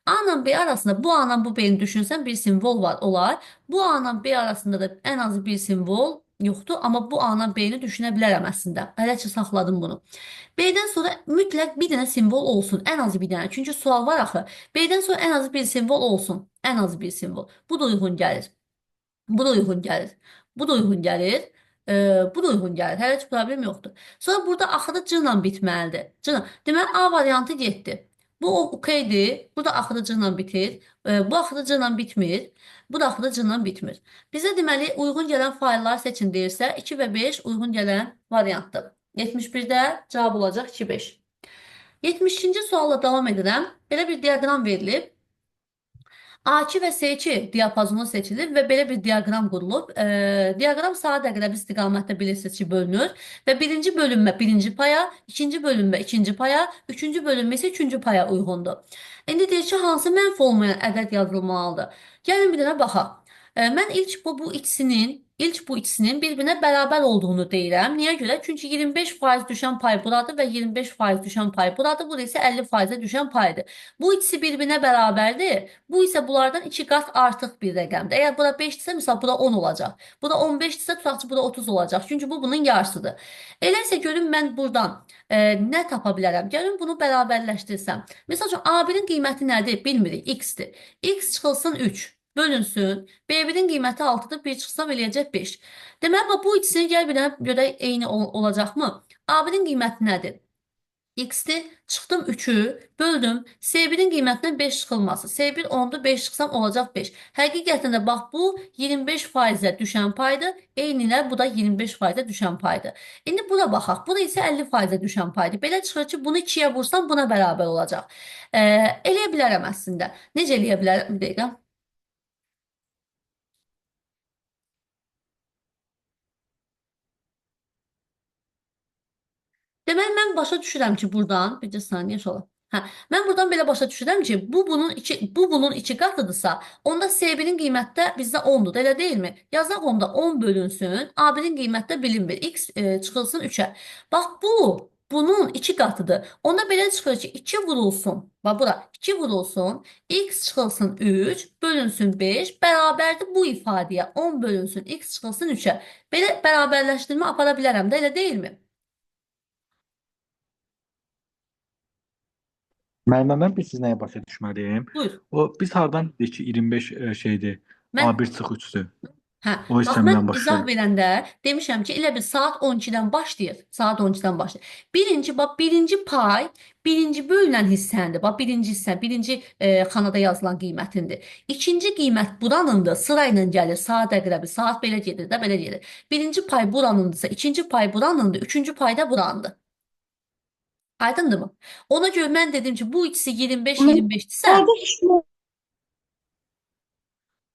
A ilə B arasında bu A ilə bu B-ni düşünsən bir simvol var, olar. Bu A ilə B arasında da ən azı bir simvol yoxdur, amma bu A ilə B-ni düşünə bilərəm əslində. Hələ ki saxladım bunu. B-dən sonra mütləq bir dənə simvol olsun, ən azı bir dənə. Çünki sual var axı. B-dən sonra ən azı bir simvol olsun, ən azı bir simvol. Bu da uyğun gəlir. Bu da uyğun gəlir. Bu da uyğun gəlir. Bu da uyğun gəlir. Hələ heç problem yoxdur. Sonra burada axırı C ilə bitməlidir. C ilə. Deməli A variantı getdi. Bu okeydir. Bu da axırı C ilə bitir. Bu axırı C ilə bitmir. Bu da axırı C ilə bitmir. Bizə deməli uyğun gələn fayllar seçin deyirsə 2 və 5 uyğun gələn variantdır. 71-də cavab olacaq 2, 5. 72-ci sualla davam edirəm. Belə bir diaqram verilib. A2 və S2 diapazonu seçilir və belə bir diaqram qurulub. Diaqram saat əqrəbi istiqamətdə bilirsiniz ki, bölünür və birinci bölünmə birinci paya, ikinci bölünmə ikinci paya, üçüncü bölünmə isə üçüncü paya uyğundur. İndi deyir ki, hansı mənfi olmayan ədəd yazılmalıdır? Gəlin bir dənə baxaq. Mən ilk bu ikisinin bir-birinə bərabər olduğunu deyirəm. Niyə görə? Çünki 25% düşən pay buradır və 25% düşən pay buradır. Bu da isə 50%-ə düşən paydır. Bu ikisi bir-birinə bərabərdir. Bu isə bunlardan 2 qat artıq bir rəqəmdir. Əgər bura 5-dirsə, misal bura 10 olacaq. Bura 15-dirsə, tutaq ki, bura 30 olacaq. Çünki bu bunun yarısıdır. Elə isə görün mən buradan nə tapa bilərəm? Gəlin bunu bərabərləşdirsəm. Misal üçün A1-in qiyməti nədir? Bilmirik. X-dir. X çıxılsın 3. Bölünsün. B1-in qiyməti 6-dır. 1 çıxsam eləyəcək 5. Deməli, bax, bu ikisini gəl bir dənə görək eyni olacaqmı? A1-in qiyməti nədir? X-dir. Çıxdım 3-ü, böldüm. S1-in qiymətindən 5 çıxılması. S1 10-dur, 5 çıxsam olacaq 5. Həqiqətən də bax, bu 25%-ə düşən paydır. Eyni ilə bu da 25%-ə düşən paydır. İndi buna baxaq. Bu da isə 50%-ə düşən paydır. Belə çıxır ki, bunu 2-yə vursam buna bərabər olacaq. Eləyə bilərəm əslində. Necə eləyə bilərəm? Bir dəqiqə. Deməli, mən başa düşürəm ki, buradan, bir saniyə sola. Hə, mən buradan belə başa düşürəm ki, bu bunun iki qatıdırsa, onda S1-in qiyməti də bizdə 10-dur, elə deyilmi? Yazaq onda 10 bölünsün, A1-in qiyməti də bilinmir. X çıxılsın 3-ə. Bax, bu bunun iki qatıdır. Onda belə çıxır ki, 2 vurulsun. Bax, bura 2 vurulsun, x çıxılsın 3, bölünsün 5, bərabərdir bu ifadəyə. 10 bölünsün, x çıxılsın 3-ə. Belə bərabərləşdirmə apara bilərəm də, elə deyilmi? Müəllimə, mən bir siz nəyə başa düşməliyim? Buyur. O biz hardan bildik ki 25 şeydir? Mən A1 çıx 3-dür. Hə, O bax mən hissəmdən izah başlayır. verəndə demişəm ki, elə bil saat 12-dən başlayır. Saat 12-dən başlayır. Birinci, bax birinci pay, birinci bölünən hissəndir. Bax birinci hissə, birinci xanada yazılan qiymətindir. İkinci qiymət buranındır. Sırayla gəlir. Saat əqrəbi, saat belə gedir də, belə gedir. Birinci pay buranındısa, ikinci pay buranındır, üçüncü pay da buranındır. Aydındırmı? Ona görə mən dedim ki, bu ikisi 25 25-dirsə, Orada heç nə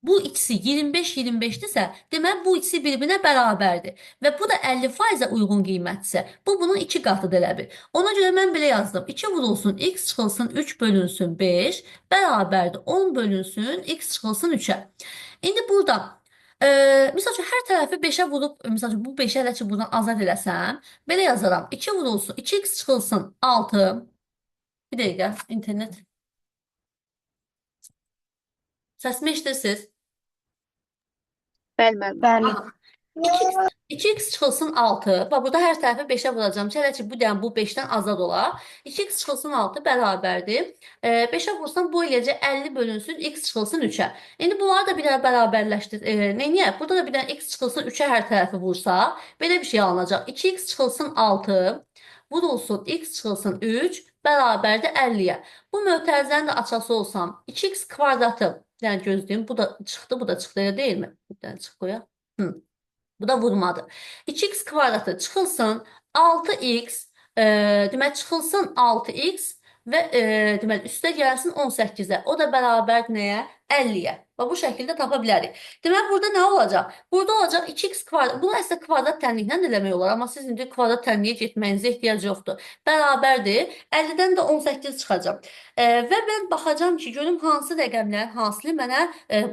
bu ikisi 25-25-dirsə, deməli bu ikisi bir-birinə bərabərdir. Və bu da 50%-ə uyğun qiymətdirsə, bu bunun iki qatıdır elə bil. Ona görə mən belə yazdım. 2 vurulsun, x çıxılsın 3 bölünsün 5 bərabərdir 10 bölünsün, x çıxılsın 3-ə. İndi burada misal üçün hər tərəfi 5-ə vurub, misal üçün bu 5-ə elə ki buradan azad eləsəm, belə yazaram. 2 vurulsun, 2x çıxılsın 6. Bir dəqiqə, internet. Səsimi eşidirsiniz? Bəli, müəllim. Bəli. Aha. 2x, 2x çıxılsın 6. Bax, burada hər tərəfi 5-ə vuracağam ki, hələ ki, bu dəm bu 5-dən azad ola. 2x çıxılsın 6 bərabərdir. 5-ə vursam bu eləyəcək 50 bölünsün x çıxılsın 3-ə. İndi bunları da bir dənə bərabərləşdir. Neyniyək? Burada da bir dənə x çıxılsın 3-ə hər tərəfi vursa, belə bir şey alınacaq. 2x çıxılsın 6 vurulsun x çıxılsın 3 bərabərdir 50-yə. Bu mötərizəni də açası olsam 2x kvadratı, yəni gözləyim, bu da çıxdı, bu da çıxdı, elə deyilmi? Bir dənə çıx qoyaq. Hı. Bu da vurmadı. 2x kvadratı çıxılsın 6x, deməli çıxılsın 6x və deməli üstə gəlsin 18-ə. O da bərabər nəyə? 50-yə. Və bu şəkildə tapa bilərik. Deməli burada nə olacaq? Burada olacaq 2x kvadrat. Bunu əslində kvadrat tənliklə də eləmək olar, amma siz indi kvadrat tənliyə getməyinizə ehtiyac yoxdur. Bərabərdir. 50-dən də 18 çıxacaq. Və mən baxacağam ki, görüm hansı rəqəmlər, hansını mənə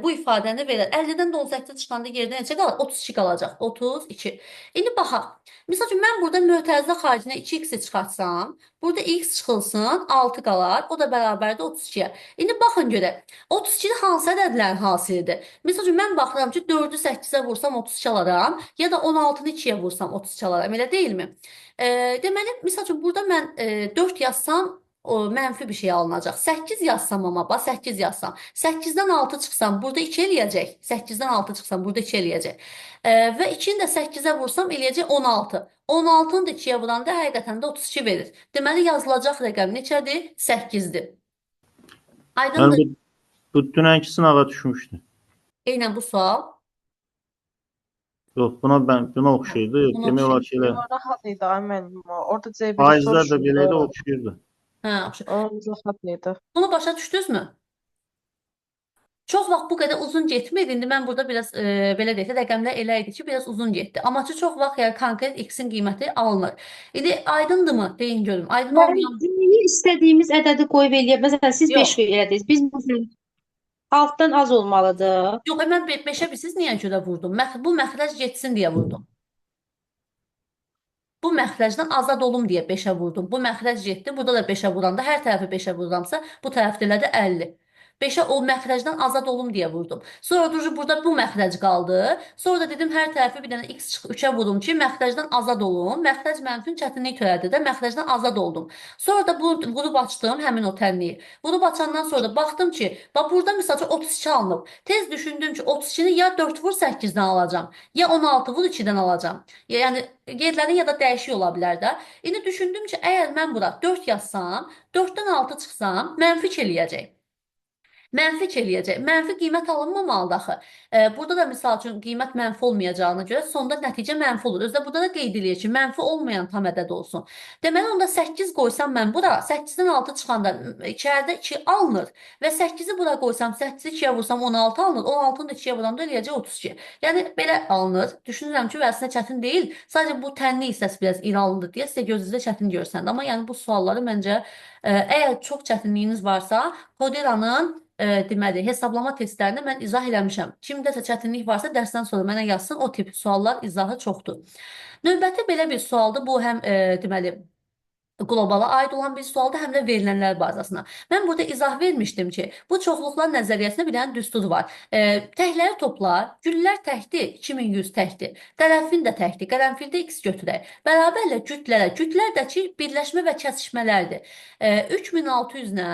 bu ifadəni verər. 50-dən də 18 çıxanda yerdə neçə qalır? 32 qalacaq. 32. İndi baxaq. Misal üçün, mən burada mötərizə xaricinə 2x-i çıxartsam, burada x çıxılsın, 6 qalar. O da bərabərdir 32-yə. İndi baxın görək. 32 hansı ədədlərin hasilidir? Misal üçün, mən baxıram ki, 4-ü 8-ə vursam 32 alaram, ya da 16-nı 2-yə vursam 32 alaram. Elə deyilmi? Deməli, misal üçün, burada mən 4 yazsam, o mənfi bir şey alınacaq. 8 yazsam amma, bax 8 yazsam. 8-dən 6 çıxsam, burada 2 eləyəcək. 8-dən 6 çıxsam, burada 2 eləyəcək. Və 2-ni də 8-ə vursam eləyəcək 16. 16-nı da 2-yə vuranda həqiqətən də 32 verir. Deməli, yazılacaq rəqəm neçədir? 8-dir. Aydındır. Yəni bu dünənki sınağa düşmüşdü. Eynən bu sual. Yox, buna oxşayırdı. Buna Demək olar ki, elə Rahat idi ay müəllim o. Orada C1 faizlər də belə idi, oxşayırdı. Hə, oxşayır. O rahat idi. Bunu başa düşdünüzmü? Çox vaxt bu qədər uzun getmir. İndi mən burada biraz belə deyək də, rəqəmlər elə idi ki, biraz uzun getdi. Amma ki, çox vaxt yəni konkret x-in qiyməti alınır. İndi aydındırmı? Deyin görüm. Aydın olmayan Cümləyə istədiyimiz ədədi qoyub eləyə. Məsələn, siz Yox. 5 elədiniz. Biz məsələn 6-dan az olmalıdır. Yox, mən 5-ə bilsiz niyə görə vurdum? Bu məxrəc getsin deyə vurdum. Bu məxrəcdən azad olum deyə 5-ə vurdum. Bu məxrəc getdi. Burada da 5-ə vuranda hər tərəfi 5-ə vururamsa, bu tərəfdə elədi 50. 5-ə o məxrəcdən azad olum deyə vurdum. Sonra durur burada bu məxrəc qaldı. Sonra da dedim hər tərəfi bir dənə x çıx 3-ə vurum ki, məxrəcdən azad olum. Məxrəc mənim üçün çətinlik törədir də, məxrəcdən azad oldum. Sonra da bu vurub açdım həmin o tənliyi. Vurub açandan sonra da baxdım ki, bax burada misal üçün 32 alınıb. Tez düşündüm ki, 32-ni ya 4 vur 8-dən alacağam, ya 16 vur 2-dən alacağam. Yəni yerlərin ya da dəyişik ola bilər də. İndi düşündüm ki, əgər mən bura 4 yazsam, 4-dən 6 çıxsam, mənfi eləyəcək. Mənfi eləyəcək. Mənfi qiymət alınmamalıdır axı. Burada da misal üçün qiymət mənfi olmayacağına görə sonda nəticə mənfi olur. Özdə burada da qeyd eləyir ki, mənfi olmayan tam ədəd olsun. Deməli onda 8 qoysam mən bura, 8-dən 6 çıxanda içəridə 2 alınır və 8-i bura qoysam, 8-i 2-yə vursam 16 alınır. 16-nı da 2-yə vuranda eləyəcək 32. Yəni belə alınır. Düşünürəm ki, əslində çətin deyil. Sadəcə bu tənlik hissəsi biraz iri alındı deyə sizə gözünüzdə çətin görsəndi. Amma yəni bu sualları məncə əgər çox çətinliyiniz varsa, Koderanın deməli hesablama testlərini mən izah eləmişəm. Kimdəsə çətinlik varsa dərsdən sonra mənə yazsın. O tip suallar izahı çoxdur. Növbəti belə bir sualdır. Bu həm deməli qlobala aid olan bir sualdır, həm də verilənlər bazasına. Mən burada izah vermişdim ki, bu çoxluqlar nəzəriyyəsində bir dənə düstur var. Təkləri topla, güllər təkdir, 2100 təkdir. Qərənfil də təkdir, qərənfildə x götürək. Bərabərlə cütlərə, cütlər də ki, birləşmə və kəsişmələrdir. 3600 ilə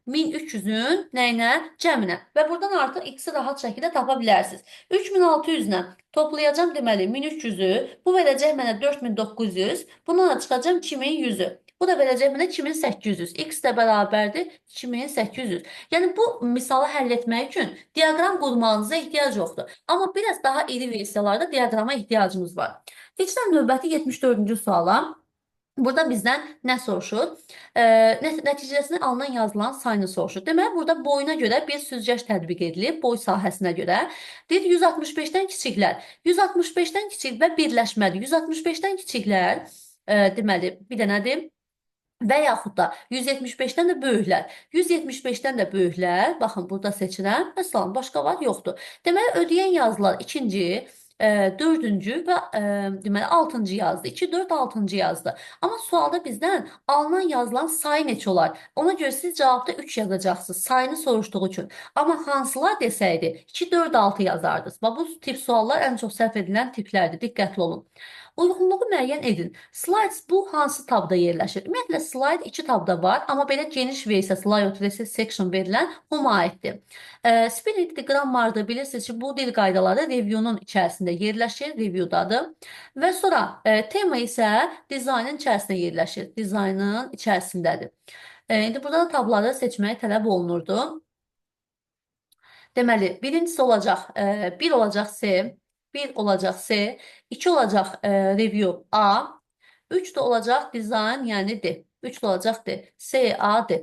1300-ün nəyinə? Cəminə. Və buradan artıq x-i rahat şəkildə tapa bilərsiniz. 3600 ilə toplayacağam deməli 1300-ü. Bu verəcək mənə 4900. Bundan da çıxacağam 2100-ü. Bu da verəcək mənə 2800. X də bərabərdir 2800. Yəni bu misalı həll etmək üçün diaqram qurmağınıza ehtiyac yoxdur. Amma biraz daha iri versiyalarda diaqrama ehtiyacımız var. Keçirəm növbəti 74-cü suala. Burada bizdən nə soruşur? Nəticəsini alınan yazılan sayını soruşur. Deməli, burada boyuna görə bir süzgəc tətbiq edilib, boy sahəsinə görə. Deyir, 165-dən kiçiklər. 165-dən kiçik və birləşmədir. 165-dən kiçiklər, deməli, bir dənədir. Və yaxud da 175-dən də böyüklər. 175-dən də böyüklər, baxın, burada seçirəm. Məsələn, başqa var, yoxdur. Deməli, ödəyən yazılar ikinci, dördüncü və deməli, altıncı yazdı. 2, 4, altıncı yazdı. Amma sualda bizdən alınan yazılan sayı neçə olar? Ona görə siz cavabda 3 yazacaqsınız, sayını soruşduğu üçün. Amma hansılar desəydi, 2, 4, 6 yazardınız. Bax, bu tip suallar ən çox səhv edilən tiplərdir. Diqqətli olun. Uyğunluğu müəyyən edin. Slides bu hansı tabda yerləşir? Ümumiyyətlə, slide 2 tabda var, amma belə geniş versiyası, layout reset section verilən Home-a aiddir. Spelling grammarda bilirsiniz ki, bu dil qaydaları review-nun içərisində yerləşir, review-dadır. Və sonra tema isə dizaynın içərisində yerləşir, dizaynın içərisindədir. İndi burada da tabları seçməyə tələb olunurdu. Deməli, birincisi olacaq, 1 olacaq C, 1 olacaq C, 2 olacaq review A, 3 də olacaq design, yəni D. 3 də olacaq D. C, A, D.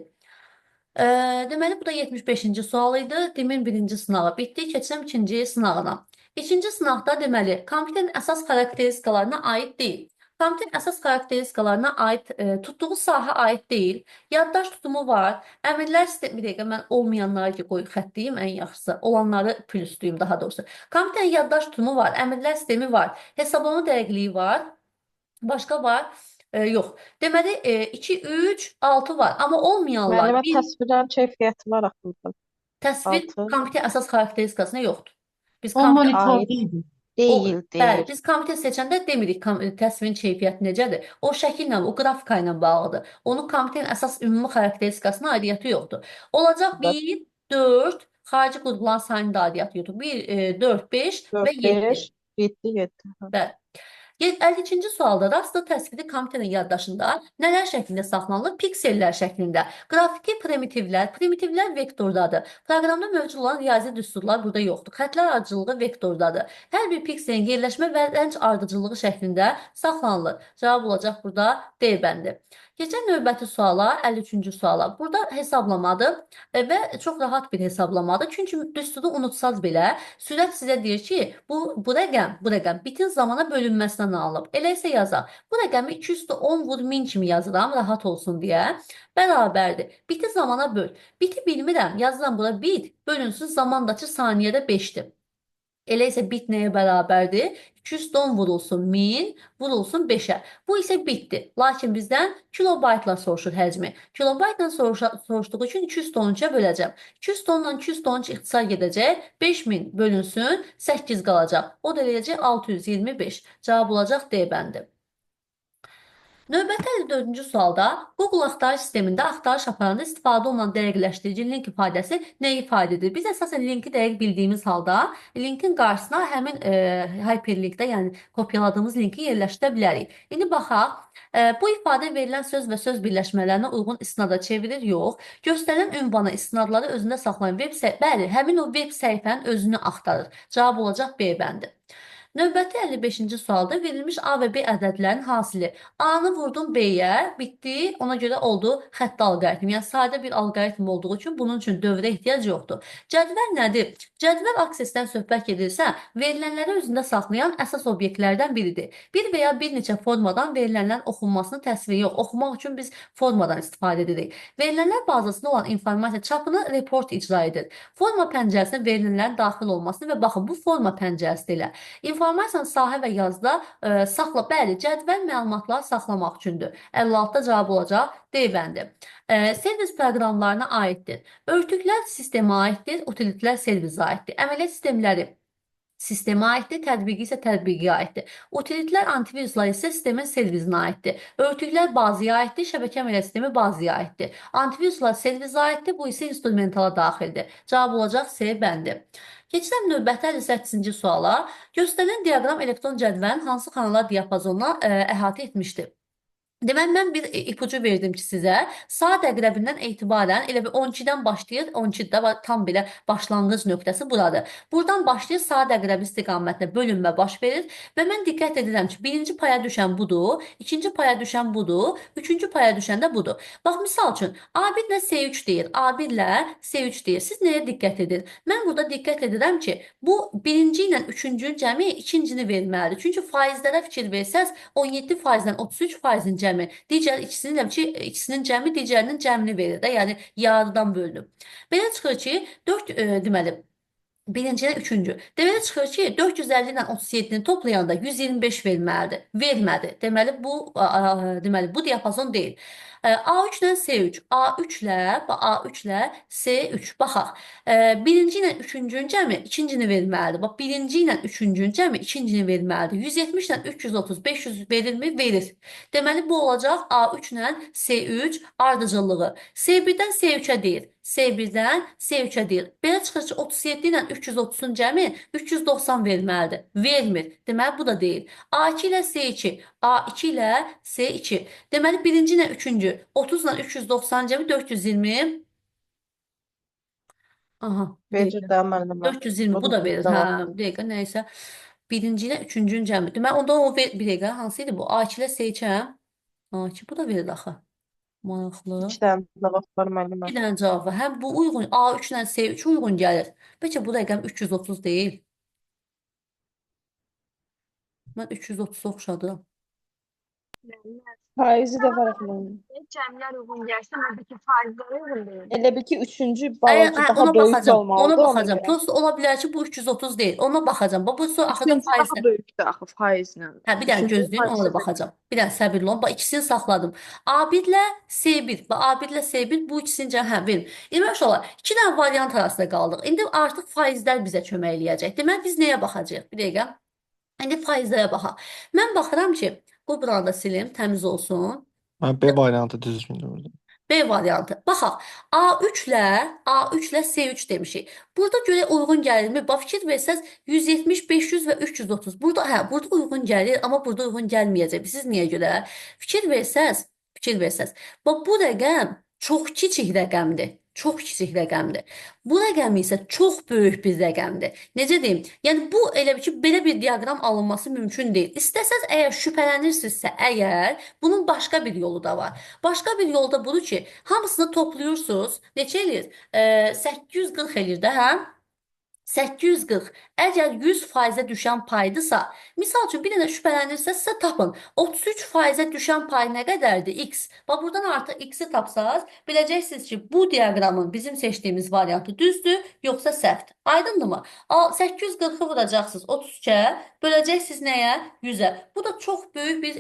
Deməli, bu da 75-ci sual idi. DİM-in birinci sınağı bitdi. Keçirəm ikinci sınağına. İkinci sınaqda deməli, kompüterin əsas xarakteristikalarına aid deyil. Kompüterin əsas xarakteristikalarına aid, tutduğu sahə aid deyil. Yaddaş tutumu var. Əmrlər sistemi, bir dəqiqə mən olmayanları ki, qoy xətt deyim ən yaxşısı. Olanları pluslayım daha doğrusu. Kompüterin yaddaş tutumu var, əmrlər sistemi var, hesablama dəqiqliyi var. Başqa var? Yox. Deməli, 2, 3, 6 var. Amma olmayanlar Müəllimə bir təsvirlərin keyfiyyəti var axı burada. Təsvir 6. kompüter əsas xarakteristikasına yoxdur. Biz O kompüter monitorda idi. Deyil, Bəli, deyil. biz kompüter seçəndə demirik təsvirin keyfiyyəti necədir. O şəkillə, o qrafika ilə bağlıdır. Onun kompüterin əsas ümumi xarakteristikasına aidiyyəti yoxdur. Olacaq 1, 4, xarici qurğulan sayının da aidiyyəti yoxdur. 1, 4, 5 və 4, 7. 5, 7, 7. Bəli. 52-ci sualda rastlı təsviri kompüterin yaddaşında nələr şəklində saxlanılır? Piksellər şəklində. Qrafiki primitivlər, primitivlər vektordadır. Proqramda mövcud olan riyazi düsturlar burada yoxdur. Xətlər ardıcıllığı vektordadır. Hər bir pikselin yerləşmə və rəng ardıcıllığı şəklində saxlanılır. Cavab olacaq burada D bəndi. Keçən növbəti suala, 53-cü suala. Burada hesablamadır və çox rahat bir hesablamadır. Çünki düsturu unutsaz belə, sürət sizə deyir ki, bu rəqəm bitin zamana bölünməsindən alınıb. Elə isə yazaq. Bu rəqəmi 210 vur 1000 kimi yazıram, rahat olsun deyə. Bərabərdir. Biti zamana böl. Biti bilmirəm, yazıram bura bit, bölünsün zamandakı saniyədə 5-dir. Elə isə bit nəyə bərabərdir? 210 vurulsun 1000, vurulsun 5-ə. Bu isə bitdir. Lakin bizdən kilobaytla soruşur həcmi. Kilobaytla soruşduğu üçün 213-ə böləcəm. 210-la 213 ixtisar gedəcək. 5000 bölünsün, 8 qalacaq. O da eləyəcək 625. Cavab olacaq D bəndi. Növbəti 54-cü sualda Google axtarış sistemində axtarış aparanda istifadə olunan dəqiqləşdirici link ifadəsi nəyi ifadə edir? Biz əsasən linki dəqiq bildiyimiz halda linkin qarşısına həmin hyperlinkdə, yəni kopyaladığımız linki yerləşdirə bilərik. İndi baxaq, bu ifadə verilən söz və söz birləşmələrinə uyğun istinada çevirir? Yox. Göstərilən ünvana istinadları özündə saxlayan web səhifə, bəli, həmin o web səhifənin özünü axtarır. Cavab olacaq B bəndi. Növbəti 55-ci sualda verilmiş A və B ədədlərinin hasili. A-nı vurdum B-yə, bitdi. Ona görə oldu xətti alqoritm. Yəni sadə bir alqoritm olduğu üçün bunun üçün dövrə ehtiyac yoxdur. Cədvəl nədir? Cədvəl Access-dən söhbət gedirsə, verilənləri özündə saxlayan əsas obyektlərdən biridir. Bir və ya bir neçə formadan verilənlərin oxunmasını təsvir yox. Oxumaq üçün biz formadan istifadə edirik. Verilənlər bazasında olan informasiya çapını report icra edir. Forma pəncərəsinə verilənlərin daxil olmasını və baxın bu forma pəncərəsi ilə İnformasiyanı sahə və yazda saxla, bəli, cədvəl məlumatları saxlamaq üçündür. 56-da cavab olacaq D bəndi. Servis proqramlarına aiddir. Örtüklər sistemə aiddir, utilitlər servisə aiddir. Əməliyyat sistemləri Sistemə aiddir, tətbiqi isə tətbiqiyə aiddir. Utilitlər, antiviruslar isə sistemin servisinə aiddir. Örtüklər bazıya aiddir, şəbəkə əməliyyat sistemi bazıya aiddir. Antiviruslar servisə aiddir, bu isə instrumentala daxildir. Cavab olacaq C bəndi. Keçirəm növbəti 58-ci suala. Göstərilən diaqram elektron cədvəlin hansı xanalar diapazonuna əhatə etmişdir? Deməli, mən bir ipucu verdim ki sizə. Saat əqrəbindən etibarən elə bir 12-dən başlayır. 12-də tam belə başlanğıc nöqtəsi buradır. Buradan başlayır, saat əqrəbi istiqamətində bölünmə baş verir və mən diqqət edirəm ki, birinci paya düşən budur, ikinci paya düşən budur, üçüncü paya düşən də budur. Bax, misal üçün, A1 ilə S3 deyir, A1 ilə S3 deyir. Siz nəyə diqqət edir? Mən burada diqqət edirəm ki, bu birinci ilə üçüncünün cəmi ikincini verməlidir. Çünki faizlərə fikir versəz, 17%-dən 33%-in cəmi digər ikisinin də ikisinin cəmi digərinin cəmini verir də, yəni yarıdan bölünüb. Belə çıxır ki, 4 deməli birinci ilə üçüncü. Deməli çıxır ki, 450 ilə 37-ni toplayanda 125 verməlidir. Vermədi. Deməli bu diapazon deyil. A3 ilə S3, A3 ilə, A3 ilə S3. Baxaq. Birinci ilə üçüncünün cəmi ikincini verməlidir. Bax, birinci ilə üçüncünün cəmi ikincini verməlidir. 170 ilə 330, 500 verirmi? Verir. Deməli, bu olacaq A3 ilə S3 ardıcıllığı. S1-dən S3-ə deyir. S1-dən S3-ə deyir. Belə çıxır ki, 37 ilə 330-un cəmi 390 verməlidir. Vermir. Deməli, bu da deyil. A2 ilə S2, A2 ilə S2. Deməli, birinci ilə üçüncü, 30 ilə 390 cəmi 420. Aha, Verir də müəllimə. 420, bu da verir. Hə, bir dəqiqə, nəysə. Birinci ilə üçüncünün cəmi. Deməli, onda o bir dəqiqə, hansı idi bu? A2 ilə S2, hə? A2, bu da verir axı. Maraqlı. İki dənə cavab var müəllimə. İki dənə cavab var. Həm bu uyğun, A3 ilə S3 uyğun gəlir. Bəlkə bu rəqəm 330 deyil. Mən 330 oxşadım. Faizi də var axı mənim. Cəmlər uyğun gəlsə, amma ki faizlərə uyğun deyil. Elə bil ki, üçüncü balaca Hə, daha ona böyük baxacağam. Ona olmalıdır ona baxacağam. görə. Prosta ola bilər ki, bu 330 deyil. Ona baxacağam. Bax, bu sonra axırda Üçüncü daha faizlə. böyükdür axı faizlə. Hə, bir dənə Üçüncü gözləyin, ona da faizlə. baxacağam. Bir dənə səbirli olun. Bax, ikisini saxladım. A1 ilə S1. Bax, A1 ilə S1 bu ikisini hə, verim. İndi uşaqlar, iki dənə variant arasında qaldıq. İndi artıq faizlər bizə kömək eləyəcək. Deməli, biz nəyə baxacağıq? Bir dəqiqə. İndi faizlərə baxaq. Mən baxıram ki, bu buranı da silim, təmiz olsun. Mən B variantı düzgündür burada. B variantı. Baxaq, A3 ilə S3 demişik. Burada görə uyğun gəlirmi? Bax, fikir versəz 170, 500 və 330. Burada hə, burada uyğun gəlir, amma burada uyğun gəlməyəcək. Siz niyə görə? Fikir versəz, fikir versəz. Bax, bu rəqəm çox kiçik rəqəmdir. Çox kiçik rəqəmdir. Bu rəqəm isə çox böyük bir rəqəmdir. Necə deyim? Yəni bu elə bir ki, belə bir diaqram alınması mümkün deyil. İstəsəz əgər şübhələnirsinizsə, əgər bunun başqa bir yolu da var. Başqa bir yolu da budur ki, hamısını toplayırsınız. Neçə eləyir? 840 eləyir də, hə? 840. Əgər 100%-ə düşən paydısa, misal üçün bir dənə şübhələnirsə sizə tapın. 33%-ə düşən pay nə qədərdir? X. Bax, buradan artıq X-i tapsaz, biləcəksiniz ki, bu diaqramın bizim seçdiyimiz variantı düzdür, yoxsa səhvdir. Aydındırmı? 840-ı vuracaqsınız 33-ə, böləcəksiniz nəyə? 100-ə. Bu da çox böyük bir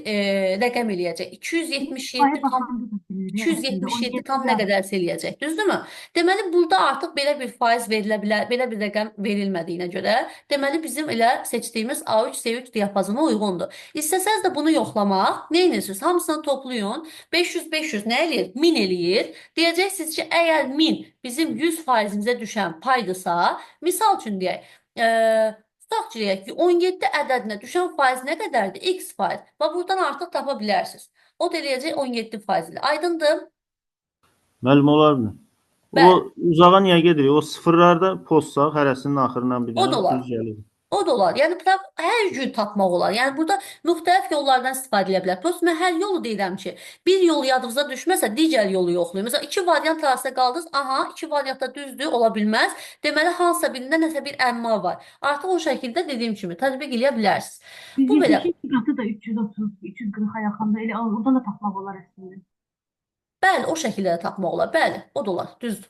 rəqəm eləyəcək. 277 tam 277 tam nə qədərsə eləyəcək. Düzdürmü? Deməli, burada artıq belə bir faiz verilə bilər, belə bir rəqəm verilmədiyinə görə, deməli, bizim elə seçdiyimiz A3, S3 diapazona uyğundur. İstəsəz də bunu yoxlamaq, nə edirsiniz? Hamısını toplayın. 500, 500 nə eləyir? 1000 eləyir. Deyəcəksiniz ki, əgər 1000 bizim 100 faizimizə düşən paydırsa, misal üçün deyək, tutaq ki, deyək ki, 17 ədədinə düşən faiz nə qədərdir? X faiz. Və buradan artıq tapa bilərsiniz. O da eləyəcək 17% ilə. Aydındır? Müəllim olarmı? Bəli. O uzağa niyə gedirik? O sıfırlarda pozsaq hərəsinin axırından bir O da dənə olar. düz gəlir. O da olar. Yəni hər cür tapmaq olar. Yəni burada müxtəlif yollardan istifadə edə bilər. Prosta mən hər yolu deyirəm ki, bir yol yadınıza düşməsə digər yolu yoxlayın. Məsələn, iki variant arasında qaldınız. Aha, iki variant da düzdür, ola bilməz. Deməli, hansısa birində nəsə bir əmma var. Artıq o şəkildə dediyim kimi tətbiq eləyə bilərsiniz. Bu belə. 172 qatı da 330, 340-a yaxındır. Elə oradan da tapmaq olar əslində. Bəli, o şəkildə də tapmaq olar. Bəli, o da olar. Düzdür.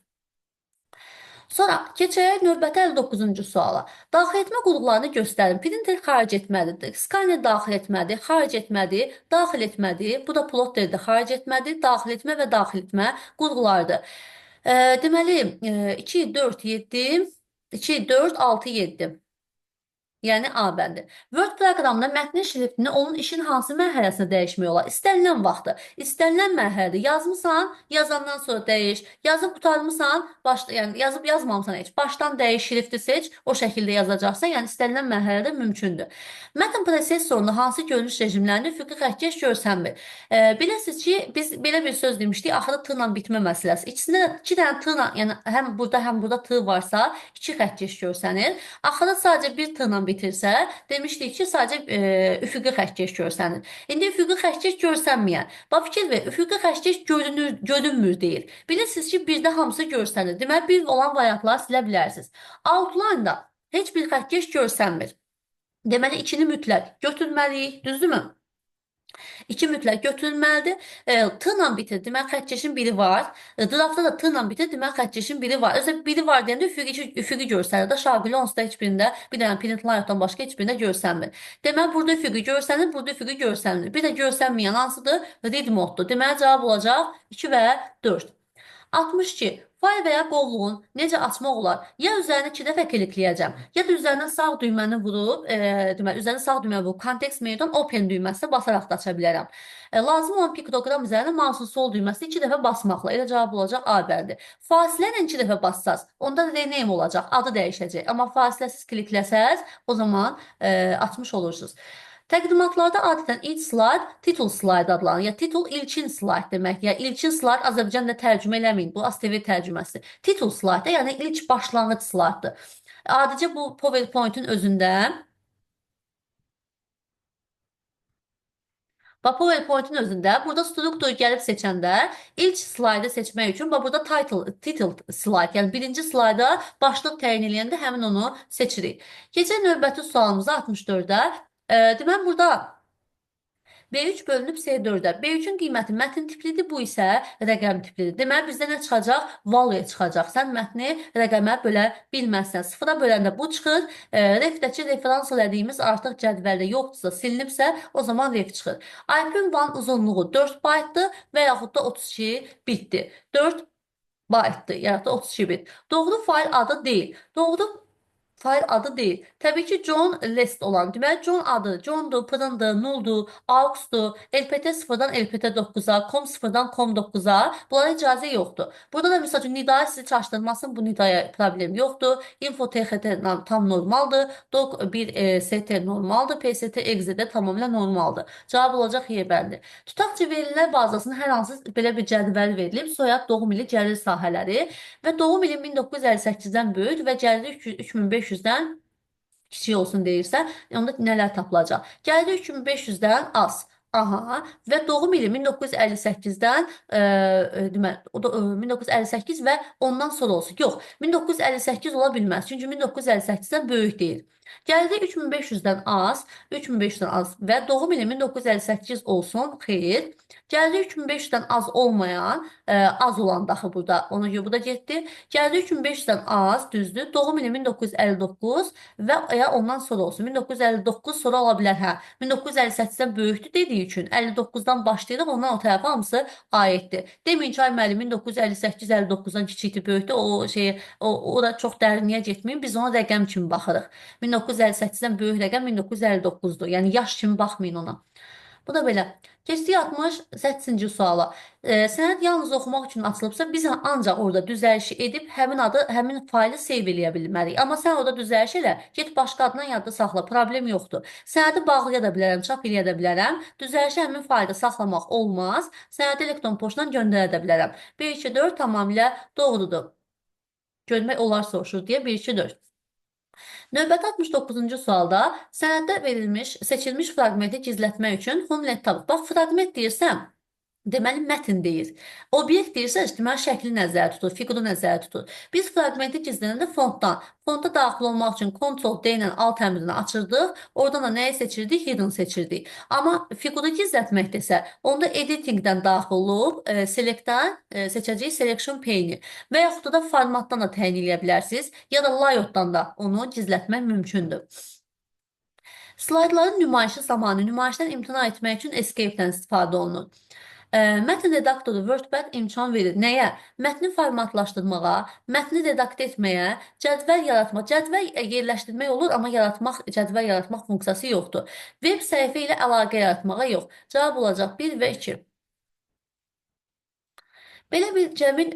Sonra keçək növbəti 59-cu suala. Daxil etmə qurğularını göstərin. Printer xaric etməlidir. Skaner daxil etmədi, xaric etmədi, daxil etmədi. Bu da plotterdə xaric etmədi, daxil etmə və daxil etmə qurğularıdır. Deməli, 2, 4, 7, 2, 4, 6, 7. Yəni A bəndi. Word proqramında mətnin şriftini onun işin hansı mərhələsində dəyişmək olar? İstənilən vaxtı, istənilən mərhələdə yazmısan, yazandan sonra dəyiş, yazıb qurtarmısan, başda, yəni yazıb yazmamısan heç, başdan dəyiş, şrifti seç, o şəkildə yazacaqsan, yəni istənilən mərhələdə mümkündür. Mətn prosessorunda hansı görünüş rejimlərində üfüqi xəttkeş görsənmir? Bilirsiniz ki, biz belə bir söz demişdik, axırda T ilə bitmə məsələsi. İkisində də iki dənə T ilə, yəni həm burada, həm burada T varsa, iki xəttkeş görsənir. Axırda sadəcə bir T ilə bitirsə, demişdik ki, sadəcə üfüqi xəttkeş görsənir. İndi üfüqi xəttkeş görsənməyən, bax fikir ver, üfüqi xəttkeş görünür, görünmür deyir. Bilirsiniz ki, birdə hamısı görsənir. Deməli, bir olan variantları silə bilərsiniz. Outline-da heç bir xəttkeş görsənmir. Deməli, ikini mütləq götürməliyik, düzdürmü? 2 mütləq götürülməlidir. T ilə bitir, deməli xəttkeşin biri var. Draftda da T ilə bitir, deməli xəttkeşin biri var. Özə biri var deyəndə üfüqi, üfüqi görsənir də. Şaquli onsuz da heç birində bir dənə print layout-dan başqa heç birində görsənmir. Deməli burada üfüqi görsənir, burada üfüqi görsənir. Bir də görsənməyən hansıdır? Read mode-dur. Deməli cavab olacaq 2 və 4. 62. Fayl və ya qovluğun necə açmaq olar? Ya üzərinə 2 dəfə klikləyəcəm, ya da üzərinə sağ düyməni vurub, deməli üzərinə sağ düyməni vurub kontekst menudan open düyməsinə basaraq da aça bilərəm. Lazım olan piktoqram üzərinə mouse'un sol düyməsini 2 dəfə basmaqla elə cavab olacaq A bəndi. Fasilə ilə 2 dəfə bassaz, onda rename olacaq, adı dəyişəcək. Amma fasiləsiz klikləsəz, o zaman açmış olursunuz. Təqdimatlarda adətən ilk slayd title slide adlanır. Ya title ilkin slayd demək. Ya ilkin slayd Azərbaycanca tərcümə eləməyin. Bu ASTV tərcüməsidir. Title slide, yəni ilk başlanğıc slayddır. Adicə bu PowerPoint-in özündə. Bax, PowerPoint-in özündə burada strukturu gəlib seçəndə ilk slaydı seçmək üçün bax burada title slide, yəni birinci slayda başlıq təyin eləyəndə həmin onu seçirik. Keçək növbəti sualımıza 64-ə. Deməli burada B3 bölünüb C4-ə. B3-ün qiyməti mətn tiplidir, bu isə rəqəm tiplidir. Deməli bizdə nə çıxacaq? Value çıxacaq. Sən mətni rəqəmə bölə bilməzsən. Sıfıra böləndə bu çıxır. Ref-dəki referans elədiyimiz artıq cədvəldə yoxdursa, silinibsə, o zaman ref çıxır. IP-ün uzunluğu 4 baytdır və yaxud da 32 bitdir. 4 baytdır, yaxud da 32 bit. Doğru fayl adı deyil. Doğru fayl adı deyil. Təbii ki, John list olan. Deməli, John adı John'dur, Prındır, Null'dur, AUX'dur, LPT 0-dan LPT 9-a, COM 0-dan COM 9-a. Bunlara icazə yoxdur. Burada da misal üçün nidaya sizi çaşdırmasın, bu nidaya problem yoxdur. Info TXT tam normaldır. Doc 1 ST normaldır. PST exe də tamamilə normaldır. Cavab olacaq Y bəndi. Tutaq ki, verililər bazasının hər hansı belə bir cədvəl verilib. Soyad, doğum ili, gəlir sahələri və doğum ili 1958-dən böyük və gəliri 3500-dən kiçik olsun deyirsə, onda nələr tapılacaq? Gəliri 3500-dən az. Aha, və doğum ili 1958-dən deməli, o da, 1958 və ondan sonra olsun. Yox, 1958 ola bilməz. Çünki 1958-dən böyük deyil. Gəliri 3500-dən az, 3500-dən az və doğum ili 1958 olsun, xeyr. Gəliri 3500-dən az olmayan, az olan daxı burada, ona görə bu da getdi. Gəliri 3500-dən az, düzdür. Doğum ili 1959 və ya ondan sonra olsun. 1959 sonra ola bilər, hə. 1958-dən böyükdür dediyi üçün 59-dan başlayırıq, ondan o tərəfə hamısı aiddir. Deməyin ki, ay müəllim 1958-59-dan kiçikdir, böyükdür. O şeyi, o da çox dərinliyə getməyin. Biz ona rəqəm kimi baxırıq. 1958-dən böyük rəqəm 1959-dur. Yəni yaş kimi baxmayın ona. Bu da belə. Keçdik 68-ci suala. Sənəd yalnız oxumaq üçün açılıbsa, biz ancaq orada düzəlişi edib həmin adı, həmin faylı save eləyə bilməliyik. Amma sən orada düzəliş elə, get başqa adla yadda saxla, problem yoxdur. Sənədi bağlaya da bilərəm, çap eləyə də bilərəm. Düzəlişi həmin faylda saxlamaq olmaz. Sənədi elektron poçtdan göndərə də bilərəm. 1, 2, 4 tamamilə doğrudur. Görmək olar soruşur deyə 1, 2, 4. Növbəti 69-cu sualda sənəddə verilmiş, seçilmiş fraqmenti gizlətmək üçün Homeland tab. Bax, fraqment deyirsəm, deməli mətn deyir. Obyekt deyirsə, deməli şəkli nəzərdə tutur, fiquru nəzərdə tutur. Biz fraqmenti gizlənəndə fontdan, fonta daxil olmaq üçün Ctrl D ilə alt əmrini açırdıq. Oradan da nəyi seçirdik? Hidden seçirdik. Amma fiquru gizlətmək desə, onda editingdən daxil olub, selectdən seçəcəyik selection pane-i və yaxud da formatdan da təyin eləyə bilərsiniz, ya da layoutdan da onu gizlətmək mümkündür. Slaydların nümayişi zamanı nümayişdən imtina etmək üçün Escape-dən istifadə olunur. Mətn redaktoru WordPad imkan verir. Nəyə? Mətni formatlaşdırmağa, mətni redaktə etməyə, cədvəl yaratmaq. Cədvəl yerləşdirmək olur, amma yaratmaq, cədvəl yaratmaq funksiyası yoxdur. Web səhifə ilə əlaqə yaratmağa yox. Cavab olacaq 1 və 2. Belə bir cəmin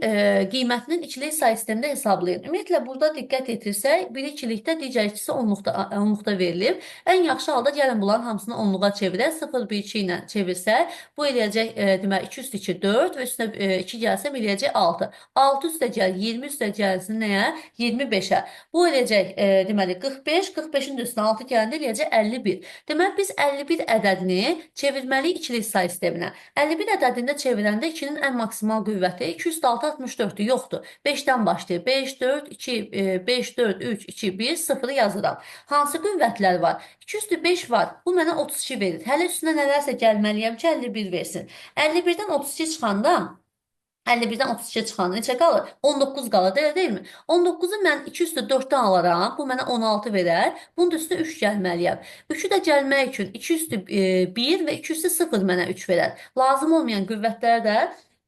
qiymətinin ikilik say sistemində hesablayın. Ümumiyyətlə, burada diqqət yetirsək, biri ikilikdə, digər ikisi onluqda verilib. Ən yaxşı halda gəlin bunların hamısını onluğa çevirək. 0, 1, 2 ilə çevirsək, bu eləyəcək, deməli, 2 üstü 2, 4 və üstünə 2 gəlsəm eləyəcək 6. 6 üstə gəl, 20 üstə gəlsin nəyə? 25-ə. Bu eləyəcək, deməli, 45, 45-in də üstünə 6 gələndə eləyəcək 51. Deməli, biz 51 ədədini çevirməliyik ikilik say sisteminə. 51 ədədini də çevirəndə 2-nin ən maksimal qüvvəti 2 üstü 6, 64-dür, yoxdur. 5-dən başlayır. 5, 4, 2, 5, 4, 3, 2, 1, 0-ı yazıram. Hansı qüvvətlər var? 2 üstü 5 var. Bu mənə 32 verir. Hələ üstünə nələrsə gəlməliyəm ki, 51 versin. 51-dən 32 çıxanda 51-dən 32 çıxanda neçə qalır? 19 qalır, elə deyilmi? 19-u mən 2 üstü 4-dən alaram. Bu mənə 16 verər. Bunun da üstünə 3 gəlməliyəm. 3-ü də gəlmək üçün 2 üstü 1 və 2 üstü 0 mənə 3 verər. Lazım olmayan qüvvətlərə də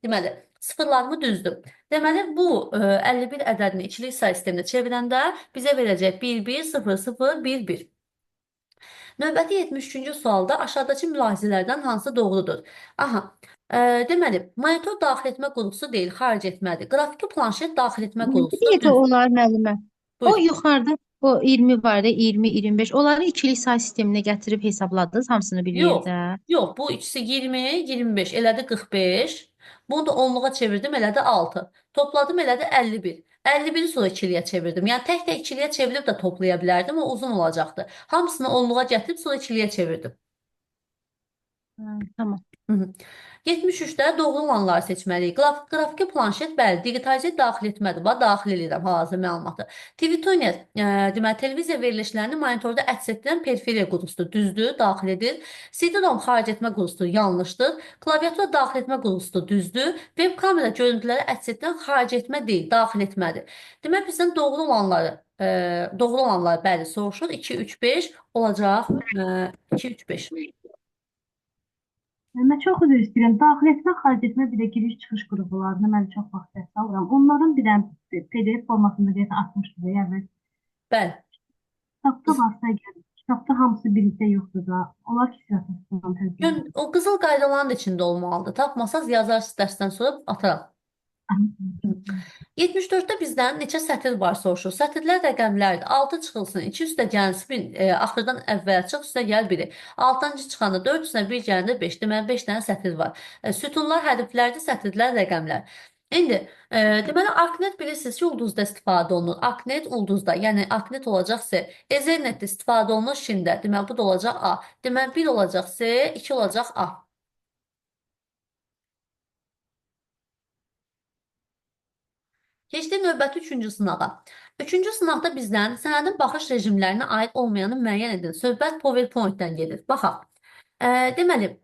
deməli, sıfırlarımı düzdüm. Deməli, bu 51 ədədini ikilik say sisteminə çevirəndə bizə verəcək 1, 1, 0, 0, 1, 1. Növbəti 73-cü sualda aşağıdakı mülahizələrdən hansı doğrudur? Aha, deməli, monitor daxil etmə qurğusu deyil, xaric etmədir. Qrafiki planşet daxil etmə Bir qurğusudur, dəqiqə düz. olar müəllimə. O Buyur. yuxarıda o 20 var da 20, 25. Onları ikilik say sisteminə gətirib hesabladınız hamısını bir Yox, yerdə. yox, bu ikisi 20, 25, elədi 45. Bunu da onluğa çevirdim, elədi 6. Topladım, elədi 51. 51-i sonra ikiliyə çevirdim. Yəni tək-tək ikiliyə çevirib də toplaya bilərdim, o uzun olacaqdı. Hamısını onluğa gətirib sonra ikiliyə çevirdim. Ha, tamam. Hı hı. 73-də doğru olanları seçməliyik. Qrafiki planşet, bəli, digitalizə daxil etmədir. Bax, daxil edirəm hal-hazırda məlumatı. TV Tuner, deməli, televiziya verilişlərini monitorda əks etdirən periferiya qurğusudur. Düzdür, daxil edir. CD-ROM xaric etmə qurğusudur, yanlışdır. Klaviatura daxil etmə qurğusudur, düzdür. Web kamera görüntüləri əks etdirən xaric etmə deyil, daxil etmədir. Demək, bizdən doğru olanları, bəli, soruşur. 2, 3, 5 olacaq. 2, 3, 5. Mən çox üzr istəyirəm. Daxil etmə, xaric etmə, bir də giriş-çıxış qurğularını mən çox vaxt səhv alıram. Onların bir dənə PDF formasında deyəsən atmışdı da, yəni Bəli. kitabda varsa əgər, kitabda hamısı birlikdə yoxdur da, olar ki, sizə atasından təzə. O qızıl qaydaların da içində olmalıdır. Tapmasaz yazarsınız dərsdən sonra ataram. 74-də bizdən neçə sətir var soruşur. Sətirlər rəqəmlərdir. 6 çıxılsın, 2 üstə gəlsin, axırdan əvvəl çıx, üstə gəl 1-i. 6-cı çıxanda 4 üstünə 1 gələndə 5. Deməli 5 dənə sətir var. Sütunlar hərflərdir, sətirlər rəqəmlər. İndi, deməli, Aknet bilirsiniz ki, ulduzda istifadə olunur. Aknet ulduzda, yəni Aknet olacaq C. Ethernetdə istifadə olunur şində. Deməli, bu da olacaq A. Deməli, 1 olacaq C, 2 olacaq A. Keçdik növbəti 3-cü sınağa. 3-cü sınaqda bizdən sənədin baxış rejimlərinə aid olmayanı müəyyən edin. Söhbət PowerPoint-dən gedir. Baxaq. Deməli,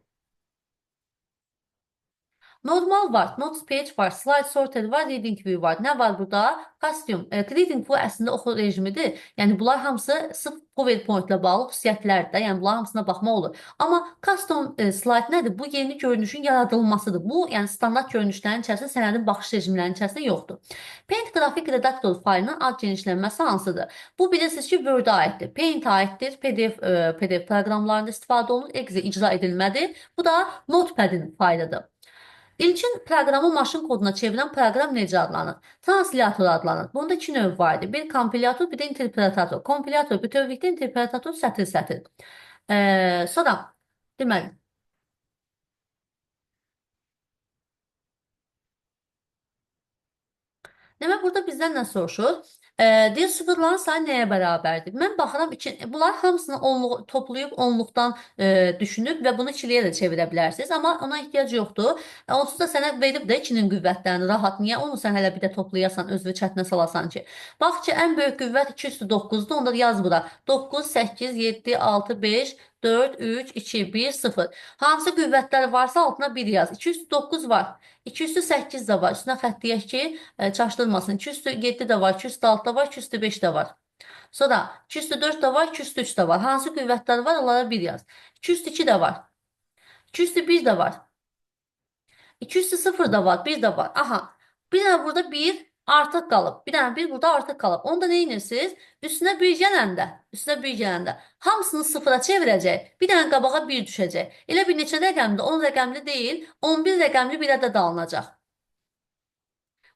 normal var, notes page var, slide sorter var, reading view var. Nə var burada? Custom. Reading view əslində oxu rejimidir. Yəni bunlar hamısı sırf PowerPoint-la bağlı xüsusiyyətlərdir. Yəni bunların hamısına baxmaq olur. Amma custom slide nədir? Bu yeni görünüşün yaradılmasıdır. Bu, yəni standart görünüşlərin içərisində, sənədin baxış rejimlərinin içərisində yoxdur. Paint qrafik redaktor faylının ad genişlənməsi hansıdır? Bu bilirsiniz ki, Word-a aiddir. Paint aiddir. PDF proqramlarında istifadə olunur. Excel icra edilmədir. Bu da Notepad-in faylıdır. İlkin proqramı maşın koduna çevirən proqram necə adlanır? Translyator adlanır. Bunda iki növ var idi. Bir kompilyator, bir də interpretator. Kompilyator bütövlükdə, interpretator sətir-sətir. Sonra, deməli, demək, burada bizdən nə soruşur? Deyir, sıfırların sayı nəyə bərabərdir? Mən baxıram, bunlar hamısını toplayıb onluqdan düşünüb və bunu ikiliyə də çevirə bilərsiniz. Amma ona ehtiyac yoxdur. Onsuz da sənə verib də 2-nin qüvvətlərini rahat. Niyə onu sən hələ bir də toplayasan, özünü çətinə salasan ki? Bax ki, ən böyük qüvvət 2 üstü 9-dur. Onda yaz bura. 9, 8, 7, 6, 5, 4, 3, 2, 1, 0. Hansı qüvvətlər varsa altına 1 yaz. 2 üstü 9 var. 2 üstü 8 də var. Üstünə xətt deyək ki, çaşdırmasın. 2 üstü 7 də var, 2 üstü 6 da var, 2 üstü 5 də var. Sonra 2 üstü 4 də var, 2 üstü 3 də var. Hansı qüvvətlər var, onlara 1 yaz. 2 üstü 2 də var. 2 üstü 1 də var. 2 üstü 0 da var, 1 də var. Aha. Bir dənə burada 1 artıq qalıb. Bir dənə 1 burada artıq qalıb. Onu da nə edirsiniz? Üstünə 1 gələndə, üstünə 1 gələndə hamısını sıfıra çevirəcək. Bir dənə qabağa 1 düşəcək. Elə bir neçə rəqəmli? 10 rəqəmli deyil, 11 rəqəmli bir ədəd alınacaq.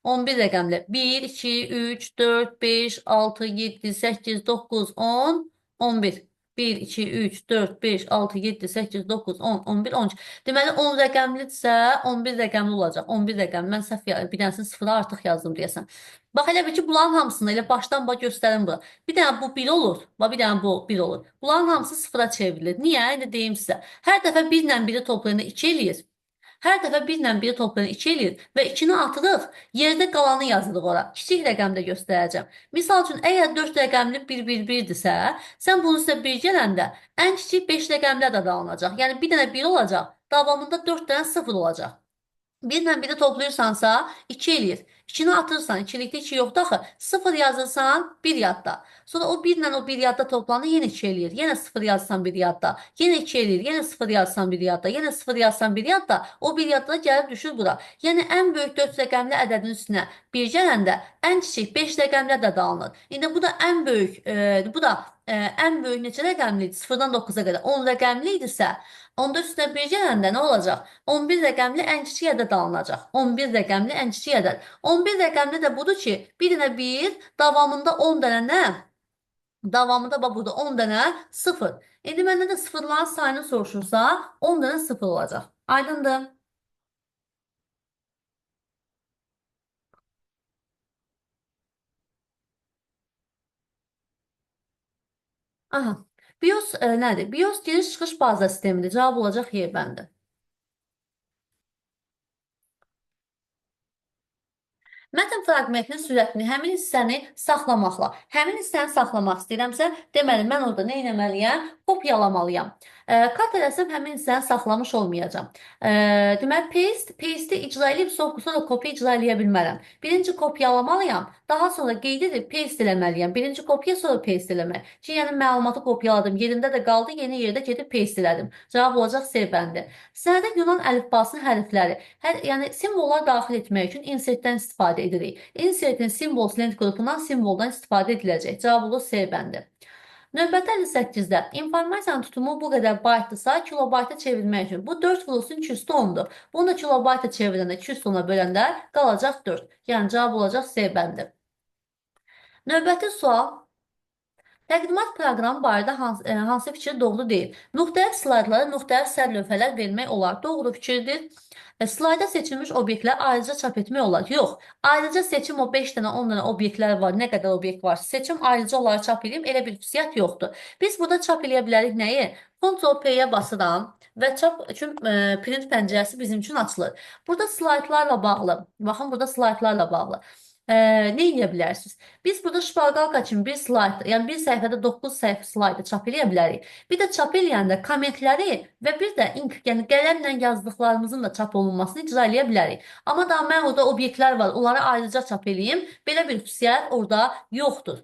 11 rəqəmli. 1, 2, 3, 4, 5, 6, 7, 8, 9, 10, 11. 1, 2, 3, 4, 5, 6, 7, 8, 9, 10, 11, 13. Deməli 10 rəqəmlidirsə 11 rəqəmli olacaq. 11 rəqəmli. Mən səhv bir dənəsini sıfıra artıq yazdım deyəsən. Bax elə bil ki, bunların hamısını elə başdan bax göstərim bura. Bir dənə bu 1 olur, bax bir dənə bu 1 olur. Bunların hamısı sıfıra çevrilir. Niyə? İndi deyim sizə. Hər dəfə 1 ilə 1-i toplayanda 2 eləyir. Hər dəfə 1 ilə 1-i toplayanda 2 eləyir və 2-ni atırıq, yerdə qalanı yazırıq ora. Kiçik rəqəmdə göstərəcəm. Misal üçün, əgər 4 rəqəmli 1, 1, 1-dirsə, sən bunun üstünə 1 gələndə ən kiçik 5 rəqəmli ədəd alınacaq. Yəni, bir dənə 1 olacaq, davamında 4 dənə 0 olacaq. 1 ilə 1-i toplayırsansa 2 eləyir. 2-ni atırsan, ikilikdə 2 yoxdur axı. 0 yazırsan 1 yadda. Sonra o 1 ilə o 1 yadda toplanır, yenə 2 eləyir. Yenə 0 yazsan 1 yadda. Yenə 2 eləyir. Yenə 0 yazsan 1 yadda. Yenə 0 yazsan 1 yadda. O 1 yadda gəlib düşür bura. Yəni ən böyük 4 rəqəmli ədədin üstünə 1 gələndə ən kiçik 5 rəqəmli ədəd alınır. İndi bu da ən böyük, ən böyük neçə rəqəmli idi? 0-dan 9-a qədər 10 rəqəmli idisə, onda üstünə 1 gələndə nə olacaq? 11 rəqəmli ən kiçik ədəd alınacaq. 11 rəqəmli ən kiçik ədəd. 11 rəqəmli də budur ki, bir dənə 1, davamında 10 dənə nə? Davamında bax burada 10 dənə 0. İndi məndən də sıfırların sayını soruşursa, 10 dənə 0 olacaq. Aydındır? Aha. BIOS nədir? BIOS giriş-çıxış baza sistemidir. Cavab olacaq Y bəndi. Mətn fraqmentinin sürətini, həmin hissəni saxlamaqla. Həmin hissəni saxlamaq istəyirəmsə, deməli, mən orada nə etməliyəm? Kopyalamalıyam. Cut eləsəm, həmin hissəni saxlamış olmayacağam. Deməli, paste-i icra eləyib, sonra kopya icra eləyə bilmərəm. Birinci kopyalamalıyam, daha sonra qeyd edib paste eləməliyəm. Birinci kopya, sonra paste eləmək. Ki, yəni məlumatı kopyaladım, yerində də qaldı, yeni yerdə gedib paste elədim. Cavab olacaq C bəndi. Sənədə Yunan əlifbasının hərfləri, yəni simvollar daxil etmək üçün insertdən istifadə edirik. Insertin symbols lent qrupundan simvoldan istifadə ediləcək. Cavab olur C bəndi. Növbəti 58-də informasiyanın tutumu bu qədər baytdırsa, kilobayta çevirmək üçün. Bu 4 vurulsun 210-dur. Bunu da kilobayta çevirəndə 210-a böləndə qalacaq 4. Yəni cavab olacaq C bəndi. Növbəti sual. Təqdimat proqramı barədə hansı fikir doğru deyil? Müxtəlif slaydlara müxtəlif sərlövhələr vermək olar. Doğru fikirdir. Slayda seçilmiş obyektləri ayrıca çap etmək olar. Yox, ayrıca seçim o 5 dənə, 10 dənə obyektlər var. Nə qədər obyekt var? Seçim ayrıca onları çap edeyim. Elə bir xüsusiyyət yoxdur. Biz burada çap eləyə bilərik nəyi? Ctrl-P-yə basıram və çap üçün print pəncərəsi bizim üçün açılır. Burada slaydlarla bağlı. Baxın, burada slaydlarla bağlı. Nə edə bilərsiniz? Biz burada şparqalka üçün bir slayd, yəni bir səhifədə 9 səhifə slaydı çap eləyə bilərik. Bir də çap eləyəndə kommentləri və bir də ink, yəni qələmlə yazdıqlarımızın da çap olunmasını icra eləyə bilərik. Amma daha mən orada obyektlər var, onları ayrıca çap eləyim. Belə bir xüsusiyyət orada yoxdur.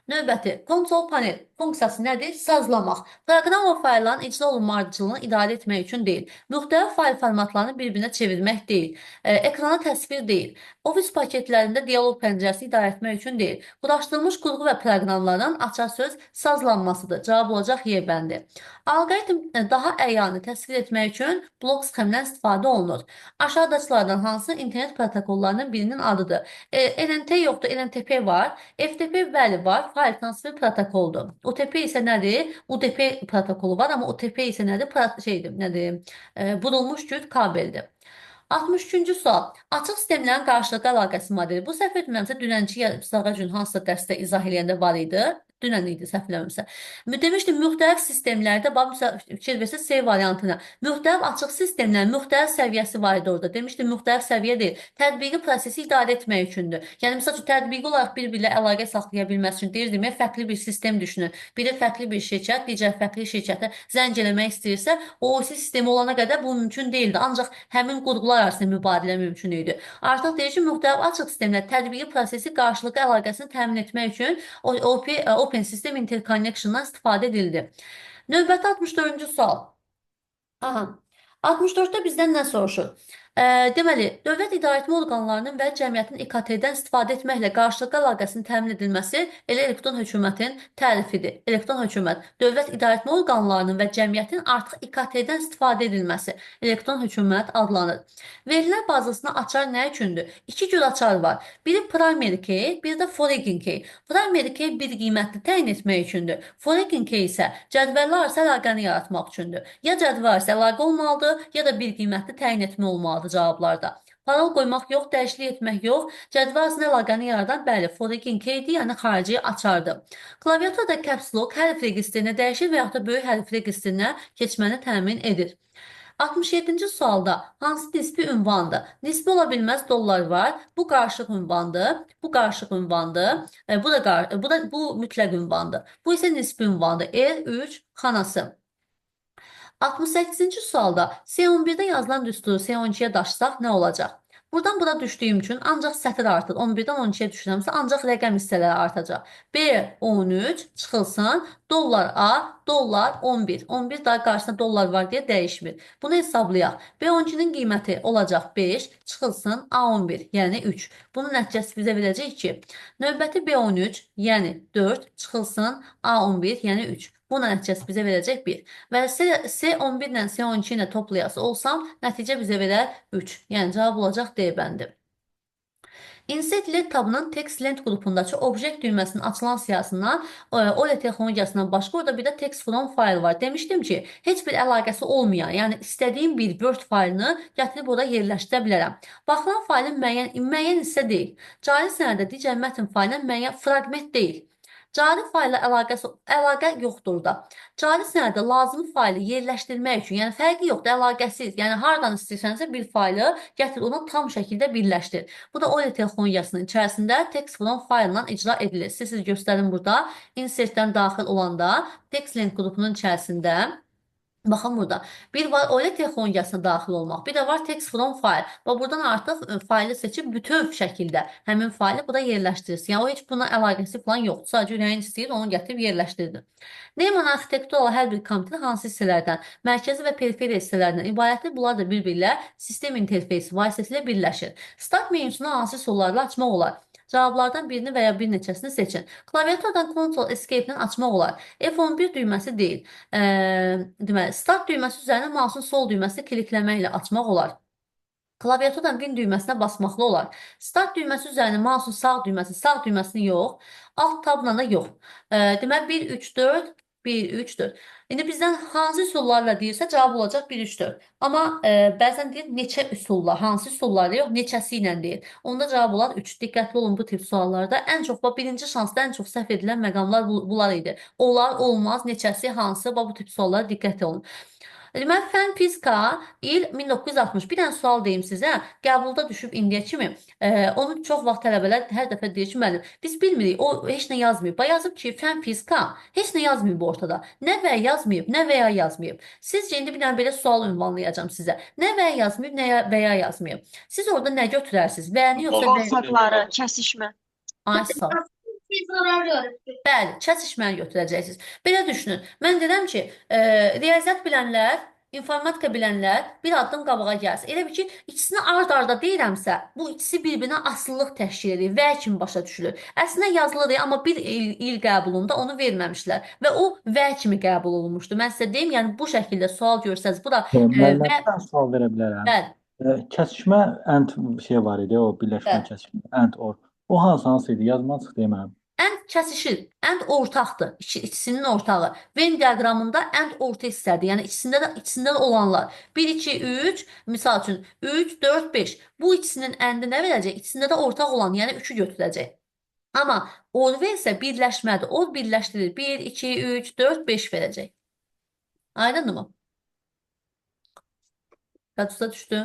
Növbəti kontrol panel funksiyası nədir? Sazlamaq. Proqram və faylların icra olunma ardıcıllığını idarə etmək üçün deyil. Müxtəlif fayl formatlarını bir-birinə çevirmək deyil. Ekrana təsvir deyil. Ofis paketlərində dialoq pəncərəsi idarə etmək üçün deyil. Quraşdırılmış qurğu və proqramların açar söz sazlanmasıdır. Cavab olacaq Y bəndi. Alqoritm daha əyani təsvir etmək üçün blok sxemindən istifadə olunur. Aşağıdakılardan hansı internet protokollarının birinin adıdır? NNT yoxdur, NNTP var. FTP bəli var, fayl transfer protokoldur. UTP isə nədir? UDP protokolu var, amma UTP isə nədir? Şeydir, nədir? Vurulmuş cüt kabeldir. 63-cü sual. Açıq sistemlərin qarşılıqlı əlaqəsi modeli. Bu səhv etmirəmsə dünənki sırağa gün hansısa dərsdə izah eləyəndə var idi. Dünən idi, səhv eləmirəmsə. Demişdim, müxtəlif sistemlərdə, bax, fikir versə C variantına. Müxtəlif açıq sistemlərin müxtəlif səviyyəsi var idi orada. Demişdim, müxtəlif səviyyə deyil. Tətbiqi prosesi idarə etmək üçündür. Yəni, misal üçün, tətbiqi olaraq bir-birlə əlaqə saxlaya bilməsi üçün deyirdim, fərqli bir sistem düşünün. Biri fərqli bir şirkət, digər fərqli şirkətə zəng eləmək istəyirsə, o sistemi olana qədər bu mümkün deyildi. Ancaq həmin qurğular arasında mübadilə mümkün idi. Artıq deyir ki, müxtəlif açıq sistemlər tətbiqi prosesi qarşılıqlı əlaqəsini təmin etmək üçün Open System Interconnection'dan istifadə edildi. Növbəti 64-cü sual. Aha. 64-də bizdən nə soruşur? Deməli, dövlət idarəetmə orqanlarının və cəmiyyətin İKT-dən istifadə etməklə qarşılıqlı əlaqəsinin təmin edilməsi elə elektron hökumətin tərifidir. Elektron hökumət, dövlət idarəetmə orqanlarının və cəmiyyətin artıq İKT-dən istifadə edilməsi elektron hökumət adlanır. Verilər bazasına açar nə üçündür? İki cür açar var. Biri primary key, biri də foreign key. Primary key bir qiymətli təyin etmək üçündür. Foreign key isə cədvəllər arası əlaqəni yaratmaq üçündür. Ya cədvəl arası əlaqə olmalıdır, ya da bir qiymətli təyin etmə olmalıdır cavablarda. Parol qoymaq yox, dəyişiklik etmək yox. Cədvəl arasında əlaqəni yaradan, bəli, foreign key-dir, yəni xarici açardır. Klaviaturada caps lock hərf registrinə dəyişir və yaxud da böyük hərf registrinə keçməni təmin edir. 67-ci sualda hansı nisbi ünvandır? Nisbi ola bilməz dollar var. Bu qarışıq ünvandır. Bu qarışıq ünvandır. Bu da bu mütləq ünvandır. Bu isə nisbi ünvandır. R3 xanası. 68-ci sualda S11-də yazılan düsturu S12-yə daşısaq nə olacaq? Buradan bura düşdüyüm üçün ancaq sətir artır. 11-dən 12-yə düşürəmsə ancaq rəqəm hissələri artacaq. B13 çıxılsın, dollar A, dollar 11. 11 daha qarşısında dollar var deyə dəyişmir. Bunu hesablayaq. B12-nin qiyməti olacaq 5, çıxılsın A11, yəni 3. Bunun nəticəsi bizə verəcək ki, növbəti B13, yəni 4, çıxılsın A11, yəni 3. Bunun nəticəsi bizə verəcək 1. Və S11 ilə S12 ilə toplayası olsam, nəticə bizə verər 3. Yəni cavab olacaq D bəndi. Insert Led tabının Text Lent qrupundakı Object düyməsinin açılan siyahısından OLE texnologiyasından başqa orada bir də Text from File var. Demişdim ki, heç bir əlaqəsi olmayan, yəni istədiyim bir Word faylını gətirib orada yerləşdirə bilərəm. Baxılan faylın müəyyən hissə deyil. Cari sənədə digər mətn faylinə müəyyən fraqment deyil. Cari fayla əlaqə yoxdur da. Cari sənədə lazımi faylı yerləşdirmək üçün, yəni fərqi yoxdur, əlaqəsiz. Yəni hardan istəyirsənsə bir faylı gətir, onu tam şəkildə birləşdir. Bu da OLE texnologiyasının içərisində Text from File-la icra edilir. Siz göstərin burada. Insertdən daxil olanda Text Link qrupunun içərisində baxın burada. Bir var OLE texnologiyasına daxil olmaq, bir də var Text from File. Və buradan artıq faylı seçib bütöv şəkildə həmin faylı burada yerləşdirirsin. Yəni o heç buna əlaqəsi falan yoxdur. Sadəcə ürəyin istəyir, onu gətirib yerləşdirdin. Neyman arxitekturalı hər bir kompüter hansı hissələrdən, mərkəzi və periferiya hissələrdən ibarətdir. Bunlar da bir-birlə sistem interfeysi vasitəsilə birləşir. Start menüsünü hansı üsullarla açmaq olar? Cavablardan birini və ya bir neçəsini seçin. Klaviaturdan Ctrl Escape ilə açmaq olar. F11 düyməsi deyil. Deməli, Start düyməsi üzərinə mouse'un sol düyməsini klikləməklə açmaq olar. Klaviaturdan Win düyməsinə basmaqla olar. Start düyməsi üzərinə mouse'un sağ düyməsi, sağ düyməsini yox, Alt tabla da yox. Deməli 1, 3, 4, 1, 3, 4. İndi bizdən hansı üsullarla deyirsə cavab olacaq 1, 3, 4. Amma bəzən deyir neçə üsulla, hansı üsullarla yox, neçəsi ilə deyir. Onda cavab olar 3. Diqqətli olun bu tip suallarda. Ən çox, bax, birinci şansda ən çox səhv edilən məqamlar bunlar idi. Olar, olmaz, neçəsi, hansı, bax, bu tip suallara diqqət olun. Deməli, fənn fizika il 1960. Bir dənə sual deyim sizə. Qəbulda düşüb indiyə kimi. Onu çox vaxt tələbələr hər dəfə deyir ki, müəllim, biz bilmirik, o heç nə yazmayıb. Bax, yazıb ki, fənn fizika heç nə yazmayıb ortada. Nə və yazmayıb, nə və ya yazmayıb. Sizcə indi bir dənə belə sual ünvanlayacağam sizə. Nə və yazmayıb, nə və ya yazmayıb. Siz orada nə götürərsiniz? Və-ni yoxsa və? Ortaqları, kəsişmə. Ay, sağ ol. Bəli, kəsişməni götürəcəksiniz. Belə düşünün. Mən deyirəm ki, riyaziyyat bilənlər, informatika bilənlər bir addım qabağa gəlsin. Elə bil ki, ikisini ard-arda deyirəmsə, bu ikisi bir-birinə asılılıq təşkil edir və kimi başa düşülür. Əslində yazılır, amma bir il qəbulunda onu verməmişlər və o və kimi qəbul olunmuşdu. Mən sizə deyim, yəni bu şəkildə sual görsəz, bu da Müəllimə və bir dənə sual verə bilərəm. Bəli. Kəsişmə and şey var idi, o birləşmə Bəli. kəsişmə and or. O hansı idi? Yadıma çıxdı mənim. And kəsişir. And ortaqdır. İkisinin ortağı. Venn diaqramında and orta hissədir. Yəni ikisində də olanlar. 1 2 3, misal üçün 3 4 5. Bu ikisinin and-i nə verəcək? İkisində də ortaq olan, yəni 3-ü götürəcək. Amma or isə birləşmədir. O birləşdirir. 1 2 3 4 5 verəcək. Aydındır mı? Yadınıza düşdü?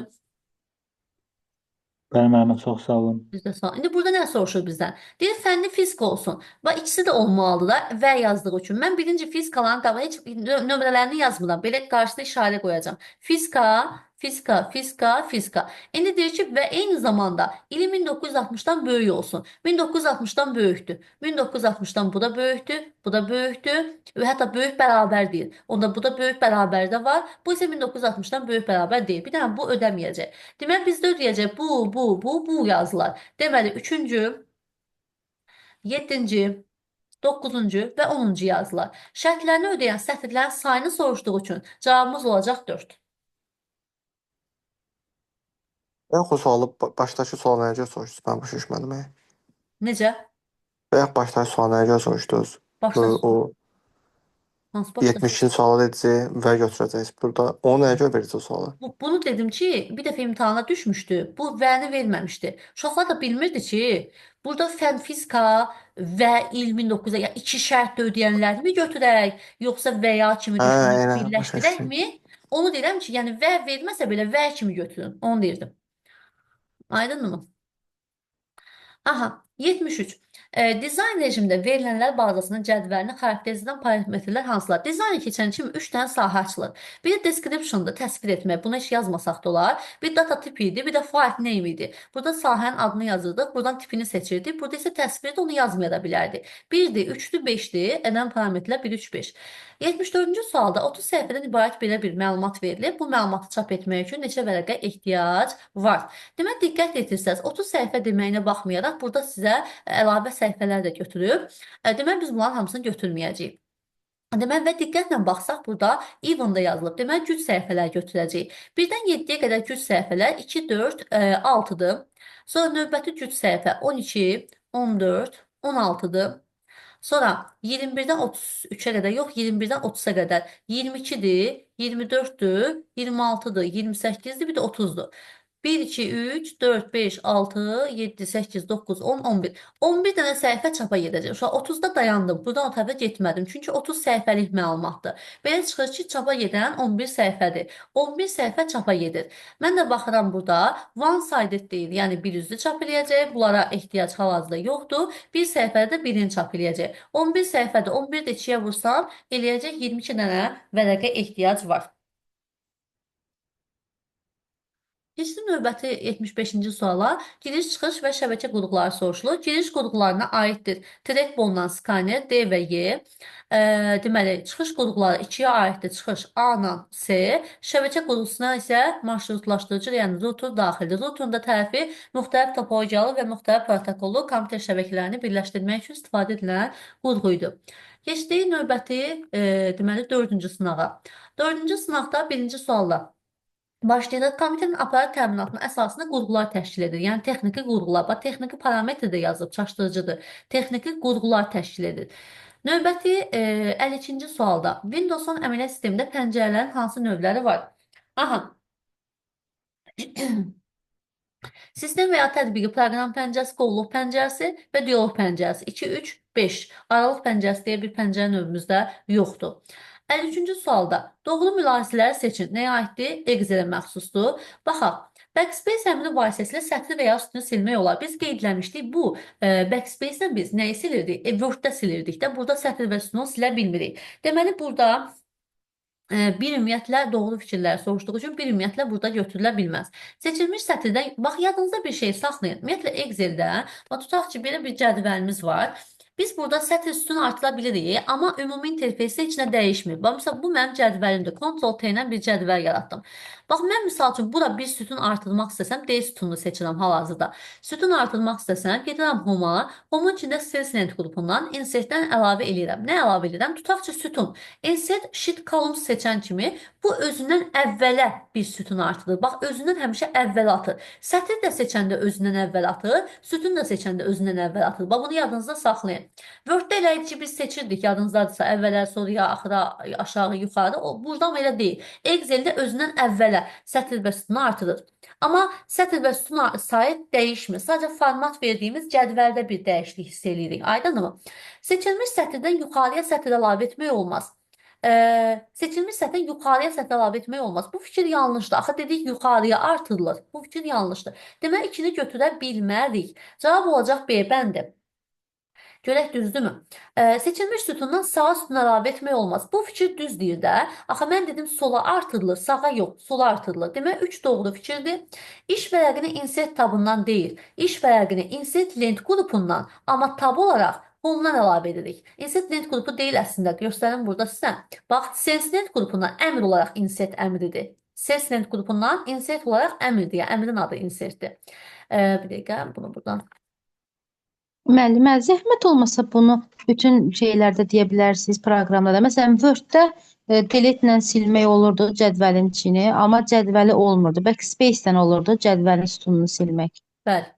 Bəli, müəllimə, çox sağ olun. Biz də sağ. İndi burada nə soruşur bizdən? Deyir, fənni fizika olsun. Bax, ikisi də olmalıdır da və yazdığı üçün. Mən birinci fizikaların qabağa heç nömrələrini yazmıram. Belə qarşısına işarə qoyacağam. Fizika, Fizika, fizika, fizika. İndi deyir ki, və eyni zamanda ili 1960-dan böyük olsun. 1960-dan böyükdür. 1960-dan bu da böyükdür, bu da böyükdür və hətta böyük bərabər deyil. Onda bu da böyük bərabər də var. Bu isə 1960-dan böyük bərabər deyil. Bir dənə bu ödəməyəcək. Deməli, bizdə ödəyəcək bu, bu, bu, bu yazılar. Deməli, 3-cü, 7-ci, 9-cu və 10-cu yazılar. Şərtlərini ödəyən sətirlərin sayını soruşduğu üçün cavabımız olacaq 4. Bayaq o sualı, başdakı sualı nəyə görə soruşdunuz? Mən başa düşmədim. Necə? Bayaq başdakı sualı nəyə görə soruşdunuz? Başda O hansı başda? 72-ci sualı dediniz və götürəcəksiniz. Burada onu nəyə görə verəcək o sualı? Bunu dedim ki, bir dəfə imtahana düşmüşdü. Bu vəni verməmişdi. Uşaqlar da bilmirdi ki, burada fən fizika və il 1900, yəni iki şərt də ödəyənlərmi götürək, yoxsa və ya kimi Hə, düşünüb elə başa birləşdirək düşdüm. mi? Onu deyirəm ki, yəni və verməsə belə və kimi götürün. Onu deyirdim. Aydınmı? Aha, 73. Dizayn rejimində verilənlər bazasının cədvəlini xarakterizə edən parametrlər hansılar? Dizayna keçən kimi 3 dənə sahə açılır. Biri description-da təsvir etmək, bunu heç yazmasaq da olar. Bir data tipi idi, bir də file name idi. Burada sahənin adını yazırdıq, buradan tipini seçirdik. Burada isə təsvirdə onu yazmaya da bilərdik. 1-dir, 3-dür, 5-dir. Edən parametrlər 1, 3, 5. 74-cü sualda 30 səhifədən ibarət belə bir məlumat verilib. Bu məlumatı çap etmək üçün neçə vərəqə ehtiyac var? Demək, diqqət etirsəniz, 30 səhifə deməyinə baxmayaraq, burada sizə əlavə səhifələr də götürüb. Demək, biz bunların hamısını götürməyəcəyik. Demək, və diqqətlə baxsaq, burada even-da yazılıb. Demək, cüt səhifələr götürəcəyik. 1-dən 7-yə qədər cüt səhifələr 2, 4, 6-dır. Sonra növbəti cüt səhifə 12, 14, 16-dır. Sonra 21-dən 33-ə qədər, yox, 21-dən 30-a qədər 22-dir, 24-dür, 26-dır, 28-dir, bir də 30-dur. 1, 2, 3, 4, 5, 6, 7, 8, 9, 10, 11. 11 dənə səhifə çapa gedəcək. Uşaq 30-da dayandım. Buradan o tərəfə getmədim. Çünki 30 səhifəlik məlumatdır. Belə çıxır ki, çapa gedən 11 səhifədir. 11 səhifə çapa gedir. Mən də baxıram burada one-sided deyil, yəni bir üzlü çap eləyəcək. Bunlara ehtiyac hal-hazırda yoxdur. Bir səhifədə də birini çap eləyəcək. 11 səhifədə 11 də 2-yə vursam, eləyəcək 22 dənə vərəqə ehtiyac var. Keçdim növbəti 75-ci suala. Giriş, çıxış və şəbəkə qurğuları soruşulur. Giriş qurğularına aiddir. Trackball-dan skaner D və Y. Deməli, çıxış qurğuları 2-yə aiddir. Çıxış A ilə C. Şəbəkə qurğusuna isə marşrutlaşdırıcı, yəni router daxildir. Routerun da tərifi müxtəlif topologiyalı və müxtəlif protokollu kompüter şəbəkələrini birləşdirmək üçün istifadə edilən qurğu idi. Keçdik növbəti, deməli, 4-cü sınağa. 4-cü sınaqda 1-ci sualla başlayırıq. Kompüterin aparat təminatının əsasını qurğular təşkil edir. Yəni texniki qurğular. Bax, texniki parametr də yazıb, çaşdırıcıdır. Texniki qurğular təşkil edir. Növbəti 52-ci sualda Windows 10 əməliyyat sistemində pəncərələrin hansı növləri var? Aha. Sistem və ya tətbiqi proqram pəncərəsi, qovluq pəncərəsi və dialoq pəncərəsi. 2, 3, 5. Aralıq pəncərəsi deyə bir pəncərə növümüzdə yoxdur. 53-cü sualda doğru mülahizələri seçin. Nəyə aiddir? Excel-ə məxsusdur. Baxaq. Backspace əmri vasitəsilə sətri və ya sütunu silmək olar. Biz qeydləmişdik, bu backspace-lə biz nəyi silirdik? Word-də silirdik də. Burada sətr və sütunu silə bilmirik. Deməli, burada bir ümumiyyətlə doğru fikirlər soruşduğu üçün bir ümumiyyətlə burada götürülə bilməz. Seçilmiş sətirdən, bax, yadınızda bir şey saxlayın. Ümumiyyətlə Excel-də, bax, tutaq ki, belə bir cədvəlimiz var. Biz burada sətr sütun artıra bilirik, amma ümumi interfeysdə heç nə dəyişmir. Bax, məsələn, bu mənim cədvəlimdir. Ctrl-T ilə bir cədvəl yaratdım. Bax, mən misal üçün bura bir sütun artırmaq istəsəm, D sütununu seçirəm hal-hazırda. Sütun artırmaq istəsəm, gedirəm Home-a. Home-un içində Cells qrupundan Insert-dən əlavə eləyirəm. Nə əlavə eləyirəm? Tutaq ki, sütun. Insert Sheet Columns seçən kimi bu özündən əvvələ bir sütun artırır. Bax, özündən həmişə əvvələ atır. Sətr də seçəndə özündən əvvəl atır, sütun da seçəndə özündən əvvəl atır. Bax, bunu yadınızda saxlayın. Word-də elə idi ki, biz seçirdik, yadınızdadırsa, əvvələ, sonraya, axıra, aşağı, yuxarı. O, buradan elə deyil. Excel-də özündən əvvələ sətr və sütunu artırır. Amma sətr və sütun sayı dəyişmir. Sadəcə format verdiyimiz cədvəldə bir dəyişiklik hiss eləyirik. Aydınmı? Seçilmiş sətirdən yuxarıya sətr əlavə etmək olmaz. Seçilmiş sətirdən yuxarıya sətr əlavə etmək olmaz. Bu fikir yanlışdır. Axı dedik yuxarıya artırılır. Bu fikir yanlışdır. Deməli, 2-ni götürə bilmərik. Cavab olacaq B bəndi. Görək düzdürmü? Seçilmiş sütundan sağa sütun əlavə etmək olmaz. Bu fikir düz deyir də. Axı mən dedim sola artırılır, sağa yox, sola artırılır. Demək 3 doğru fikirdir. İş vərəqini insert tabından deyil, iş vərəqini insert lent qrupundan, amma tab olaraq Home'dan əlavə edirik. Insert lent qrupu deyil əslində. Göstərim burada sizə. Bax, sense lent qrupundan əmr olaraq insert əmridir. Sense lent qrupundan insert olaraq əmridir. Yəni, əmrin adı insertdir. Bir dəqiqə, bunu buradan. Müəllimə, zəhmət olmasa bunu bütün şeylərdə deyə bilərsiniz, proqramda da. Məsələn, Word-də delete-lə silmək olurdu cədvəlin içini, amma cədvəli olmurdu. Backspace-dən olurdu cədvəlin sütununu silmək. Bəli.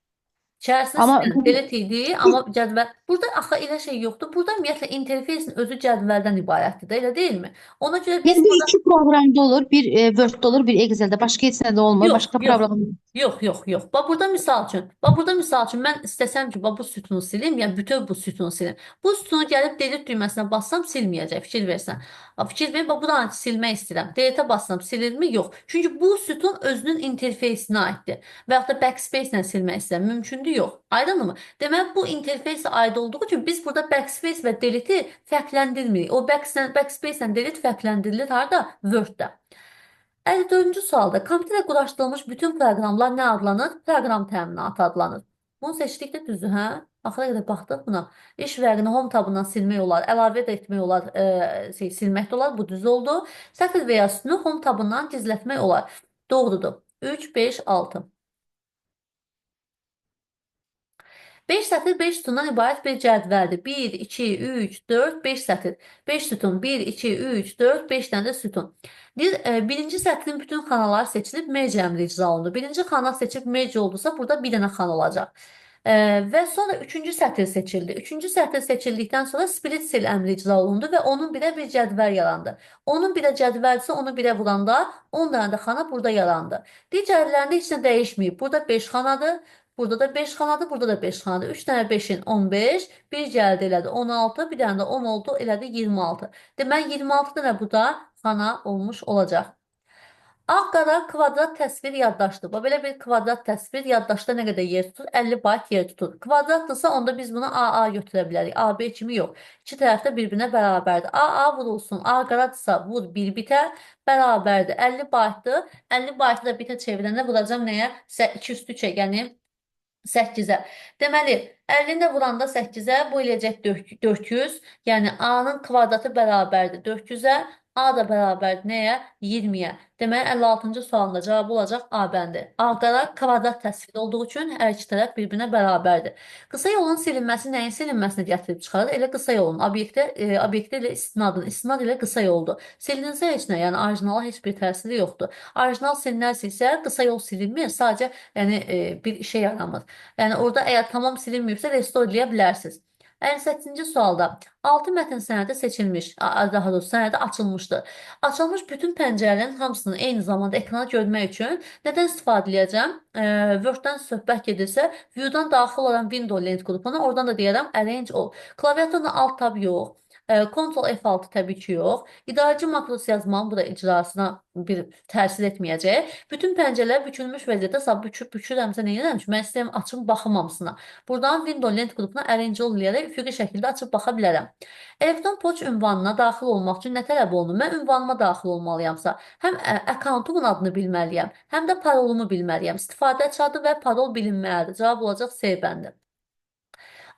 İçərisini Amma silən delete idi, amma cədvəl... Burada axı elə şey yoxdur. Burada ümumiyyətlə interfeysin özü cədvəldən ibarətdir də, elə deyilmi? Ona görə biz Yəni bu burada... iki proqramda olur, bir Word-də olur, bir Excel-də. Başqa heç nədə olmur, Yox, başqa yox. proqram. Yox, yox, yox. Bax burada misal üçün, bax burada misal üçün mən istəsəm ki, bax bu sütunu silim, yəni bütöv bu sütunu silim. Bu sütunu gəlib delete düyməsinə bassam silməyəcək, fikir versən. Fikir verin, bax buranı silmək istəyirəm. Delete bassam silirmi? Yox. Çünki bu sütun özünün interfeysinə aiddir. Və yaxud da backspace ilə silmək istəyirəm. Mümkündür? Yox. Aydınmı? Deməli bu interfeysə aid olduğu üçün biz burada backspace və delete-i fərqləndirmirik. O backspace ilə delete fərqləndirilir harda? Word-də. 54-cü sualda kompüterə quraşdırılmış bütün proqramlar nə adlanır? Proqram təminatı adlanır. Bunu seçdik də düzdür, hə? Axıra qədər baxdıq buna. İş vərəqini home tabından silmək olar, əlavə də etmək olar, silmək də olar. Bu düz oldu. Sətr və ya sütunu home tabından gizlətmək olar. Doğrudur. 3, 5, 6. 5 sətr 5 sütundan ibarət bir cədvəldir. 1, 2, 3, 4, 5 sətr. 5 sütun, 1, 2, 3, 4, 5 dənə də sütun. Deyir, birinci sətrin bütün xanaları seçilib merge əmri icra olundu. Birinci xana seçib merge oldusa burada bir dənə xana olacaq. Və sonra üçüncü sətr seçildi. Üçüncü sətr seçildikdən sonra split cell əmri icra olundu və onun birə bir cədvəl yarandı. Onun birə cədvəlsə onu birə vuranda 10 dənə də xana burada yarandı. Digərlərində heç nə dəyişməyib. Burada 5 xanadır. Burada da 5 xanadır, burada da 5 xanadır. 3 dənə 5-in 15, bir gəldi elədi 16, bir dənə də 10 oldu, elədi 26. Deməli 26 dənə bu da xana olmuş olacaq. Ağ-qara kvadrat təsvir yaddaşdır. Bax, belə bir kvadrat təsvir yaddaşda nə qədər yer tutur? 50 bayt yer tutur. Kvadratdırsa onda biz bunu AA götürə bilərik. AB kimi yox. İki tərəfdə bir-birinə bərabərdir. AA vurulsun. A qaradırsa vur 1 bitə bərabərdir. 50 baytdır. 50 baytı da bitə çevirəndə vuracam nəyə? 2 üstü 3-ə, yəni 8-ə. Deməli, 50-ni də vuranda 8-ə bu eləyəcək 400. Yəni A-nın kvadratı bərabərdir 400-ə. A da bərabərdir nəyə? 20-yə. Deməli, 56-cı sualın da cavabı olacaq A bəndi. A qara kvadrat təsviri olduğu üçün hər iki tərəf bir-birinə bərabərdir. Qısa yolun silinməsi nəyin silinməsinə gətirib çıxarır? Elə qısa yolun obyektə ilə istinadın. İstinad ilə qısa yoldur. Silinsə heç nə, yəni orijinala heç bir təsiri yoxdur. Orijinal silinərsə isə qısa yol silinmir, sadəcə yəni bir işə yaramır. Yəni orada əgər tamam silinməyibsə restore eləyə bilərsiniz. 58-ci sualda 6 mətn sənədi seçilmiş, daha doğrusu sənədi açılmışdır. Açılmış bütün pəncərələrin hamısını eyni zamanda ekrana görmək üçün nədən istifadə edəcəm? Word-dən söhbət gedirsə, View-dan daxil olan Window lent qrupuna, oradan da deyərəm Arrange All. Klaviaturda Alt Tab yox. Ctrl F6 təbii ki yox. İdarəçi makrosu yazmağın bu da icrasına bir təsir etməyəcək. Bütün pəncərələr bükülmüş vəziyyətdə bükürəmsə nə edirəm ki, mən istəyirəm açım baxım hamısına. Buradan Window lent qrupuna Arrange All eləyərək üfüqi şəkildə açıb baxa bilərəm. Elektron poçt ünvanına daxil olmaq üçün nə tələb olunur? Mən ünvanıma daxil olmalıyamsa, həm akkauntumun adını bilməliyəm, həm də parolumu bilməliyəm. İstifadəçi adı və parol bilinməlidir. Cavab olacaq C bəndi.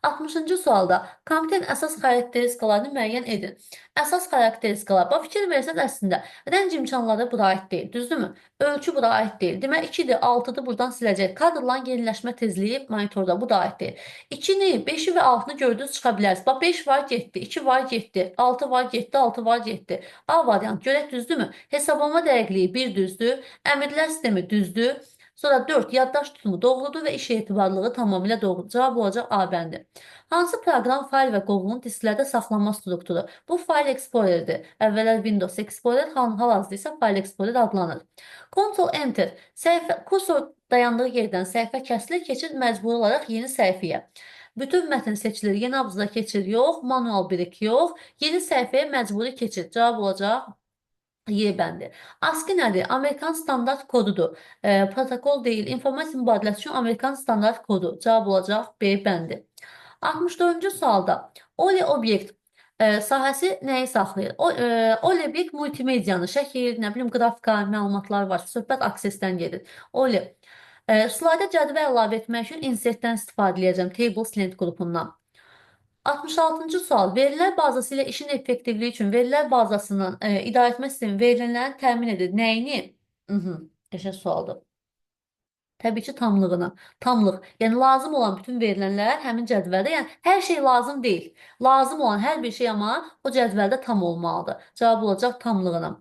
60-cı sualda kompüterin əsas xarakteristikalarını müəyyən edin. Əsas xarakteristikalar. Bax, fikir versəniz əslində rəng imkanları bura aid deyil, düzdürmü? Ölçü bura aid deyil. Deməli 2-dir, 6-dır buradan siləcək. Kadrların yeniləşmə tezliyi monitorda bu da aid deyil. 2-ni, 5-i və 6-nı gördünüz çıxa bilərsiniz. Bax 5 var getdi, 2 var getdi, 6 var getdi, 6 var getdi. A variant görək düzdürmü? Hesablama dəqiqliyi 1 düzdür, əmirlər sistemi düzdür. Sonra 4 yaddaş tutumu doğrudur və iş etibarlılığı tamamilə doğrudur. Cavab olacaq A bəndi. Hansı proqram fayl və qovluğun disklərdə saxlanma strukturu? Bu File Explorer'dir. Əvvəllər Windows Explorer, hal-hazırda isə File Explorer adlanır. Ctrl Enter. Səhifə, kursor dayandığı yerdən səhifə kəsilir, keçir məcburi olaraq yeni səhifəyə. Bütün mətn seçilir, yeni abzada keçir, yox, manual birik yox, yeni səhifəyə məcburi keçir. Cavab olacaq Y bəndi. ASCII nədir? Amerikan standart kodudur. Protokol deyil. İnformasiya mübadiləsi üçün Amerikan standart kodu. Cavab olacaq B bəndi. 64-cü sualda OLE obyekt sahəsi nəyi saxlayır? OLE obyekt multimediyanı, şəkil, nə bilim, qrafika, məlumatlar var. Söhbət aksesdən gedir. OLE. Slayda cədvəl əlavə etmək üçün insertdən istifadə edəcəm. Tables lent qrupundan. 66-cı sual. Verilər bazası ilə işin effektivliyi üçün verilər bazasının idarə etmə sistemi verilənləri təmin edir. Nəyini? Qəşəng sualdır. Təbii ki, tamlığını. Tamlıq. Yəni, lazım olan bütün verilənlər həmin cədvəldə, yəni hər şey lazım deyil. Lazım olan hər bir şey amma o cədvəldə tam olmalıdır. Cavab olacaq tamlığına.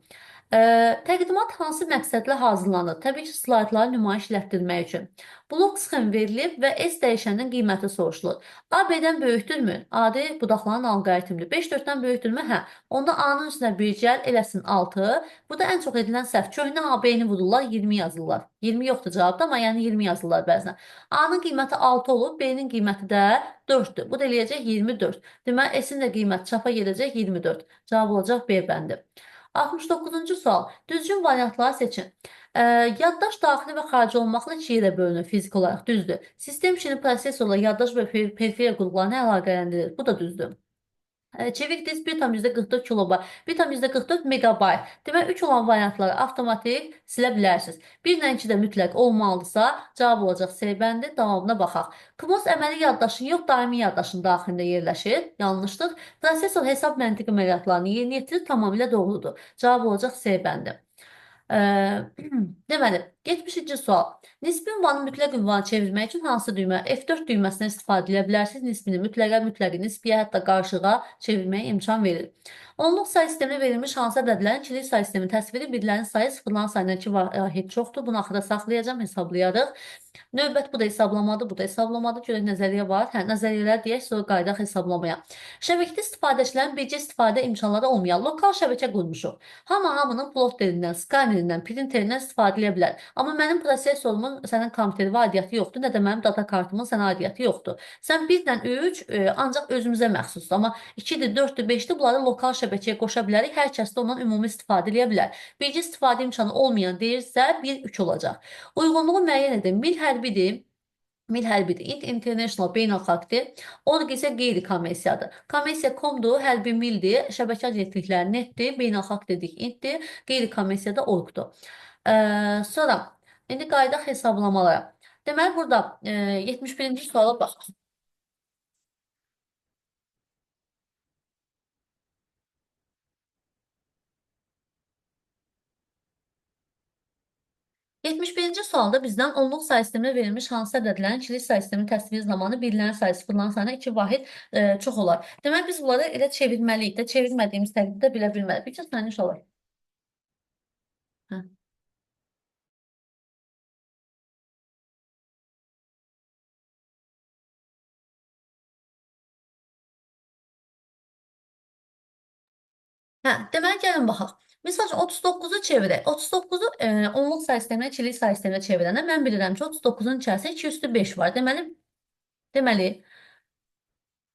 Təqdimat hansı məqsədlə hazırlanır? Təbii ki, slaytları nümayiş elətdirmək üçün. Blok sxem verilib və S dəyişəninin qiyməti soruşulur. A B-dən böyükdürmü? A-dir, budaqların alqoritmidir. 5 4-dən böyükdürmü? Hə. Onda A-nın üstünə 1 gəl, eləsin 6. Burada ən çox edilən səhv. Köhnə A-B-ni vururlar, 20 yazırlar. 20 yoxdur cavabda, amma yəni 20 yazırlar bəzən. A-nın qiyməti 6 olub, B-nin qiyməti də 4-dür. Bu da eləyəcək 24. Deməli, S-in də qiyməti çapa gedəcək 24. Cavab olacaq B bəndi. 69-cu sual. Düzgün variantları seçin. Yaddaş daxili və xarici olmaqla iki yerə bölünür fiziki olaraq. Düzdür. Sistem işini prosesorla yaddaş və periferiya qurğularını əlaqələndirir. Bu da düzdür. Çevik disk 1,44 kilobayt, 1,44 megabayt. Demək, 3 olan variantları avtomatik silə bilərsiniz. 1 ilə 2 də mütləq olmalıdırsa, cavab olacaq C bəndi. Davamına baxaq. CMOS əməli yaddaşın yox, daimi yaddaşın daxilində yerləşir. Yanlışdır. Prosesor hesab məntiq əməliyyatlarını yerinə yetirir, tamamilə doğrudur. Cavab olacaq C bəndi. Deməli, 70-ci sual. Nisbi ünvanı mütləq ünvana çevirmək üçün hansı düymə? F4 düyməsindən istifadə edə bilərsiniz. Nisbini mütləqə, mütləqi nisbiyə, hətta qarşığa çevirməyə imkan verir. Onluq sayı sisteminə verilmiş hansı ədədlərin ikilik sayı sisteminin təsviri birlərin sayı sıfırların sayından 2 vahid çoxdur. Bunu axıra saxlayacağam, hesablayarıq. Növbət bu da hesablamadır, bu da hesablamadır. Görək nəzəriyyə var. Hə, nəzəriyyələr deyək, sonra qayıdaq hesablamaya. Şəbəkədə istifadəçilərin bircə istifadə imkanları olmayan lokal şəbəkə qurmuşuq. Hamı hamının plotterindən, skanerindən, printerindən istifadə edə bilər. Amma mənim prosesorumun sənin kompüterə aidiyyəti yoxdur, nə də mənim data kartımın sənə aidiyyəti yoxdur. Sən 1 ilə 3 ancaq özümüzə məxsusdur. Amma 2-dir, 4-dür, 5-dir, bunları lokal şəbəkəyə qoşa bilərik. Hər kəs də ondan ümumi istifadə edə bilər. Bircə istifadə imkanı olmayan deyirsə 1-3 olacaq. Uyğunluğu müəyyən edin. Mil hərbidir. Mil hərbidir. Int International beynəlxalqdır. Orq isə qeyri-kommersiyadır. Kommersiya.com-dur, hərbi mildir, şəbəkə agentlikləri netdir, beynəlxalq dedik intdir, qeyri-kommersiyada orqdur. Sonra indi qayıdaq hesablamalara. Deməli burada 71-ci suala baxaq. ...71-ci sualda bizdən onluq sayı sisteminə verilmiş hansı ədədlərin ikilik sayı sisteminin təsviri zamanı birlərin sayı sıfırların sayına 2 vahid çox olar. Deməli, biz bunları elə çevirməliyik də, çevirmədiyimiz təqdirdə bilə bilmərik. Bir saniyə inşallah. Hə. Hə, deməli, gəlin baxaq. Misal üçün, 39-u çevirək. 39-u onluq sayı sisteminə, ikilik sayı sisteminə çevirəndə mən bilirəm ki, 39-un içərisində 2 üstü 5 var. Deməli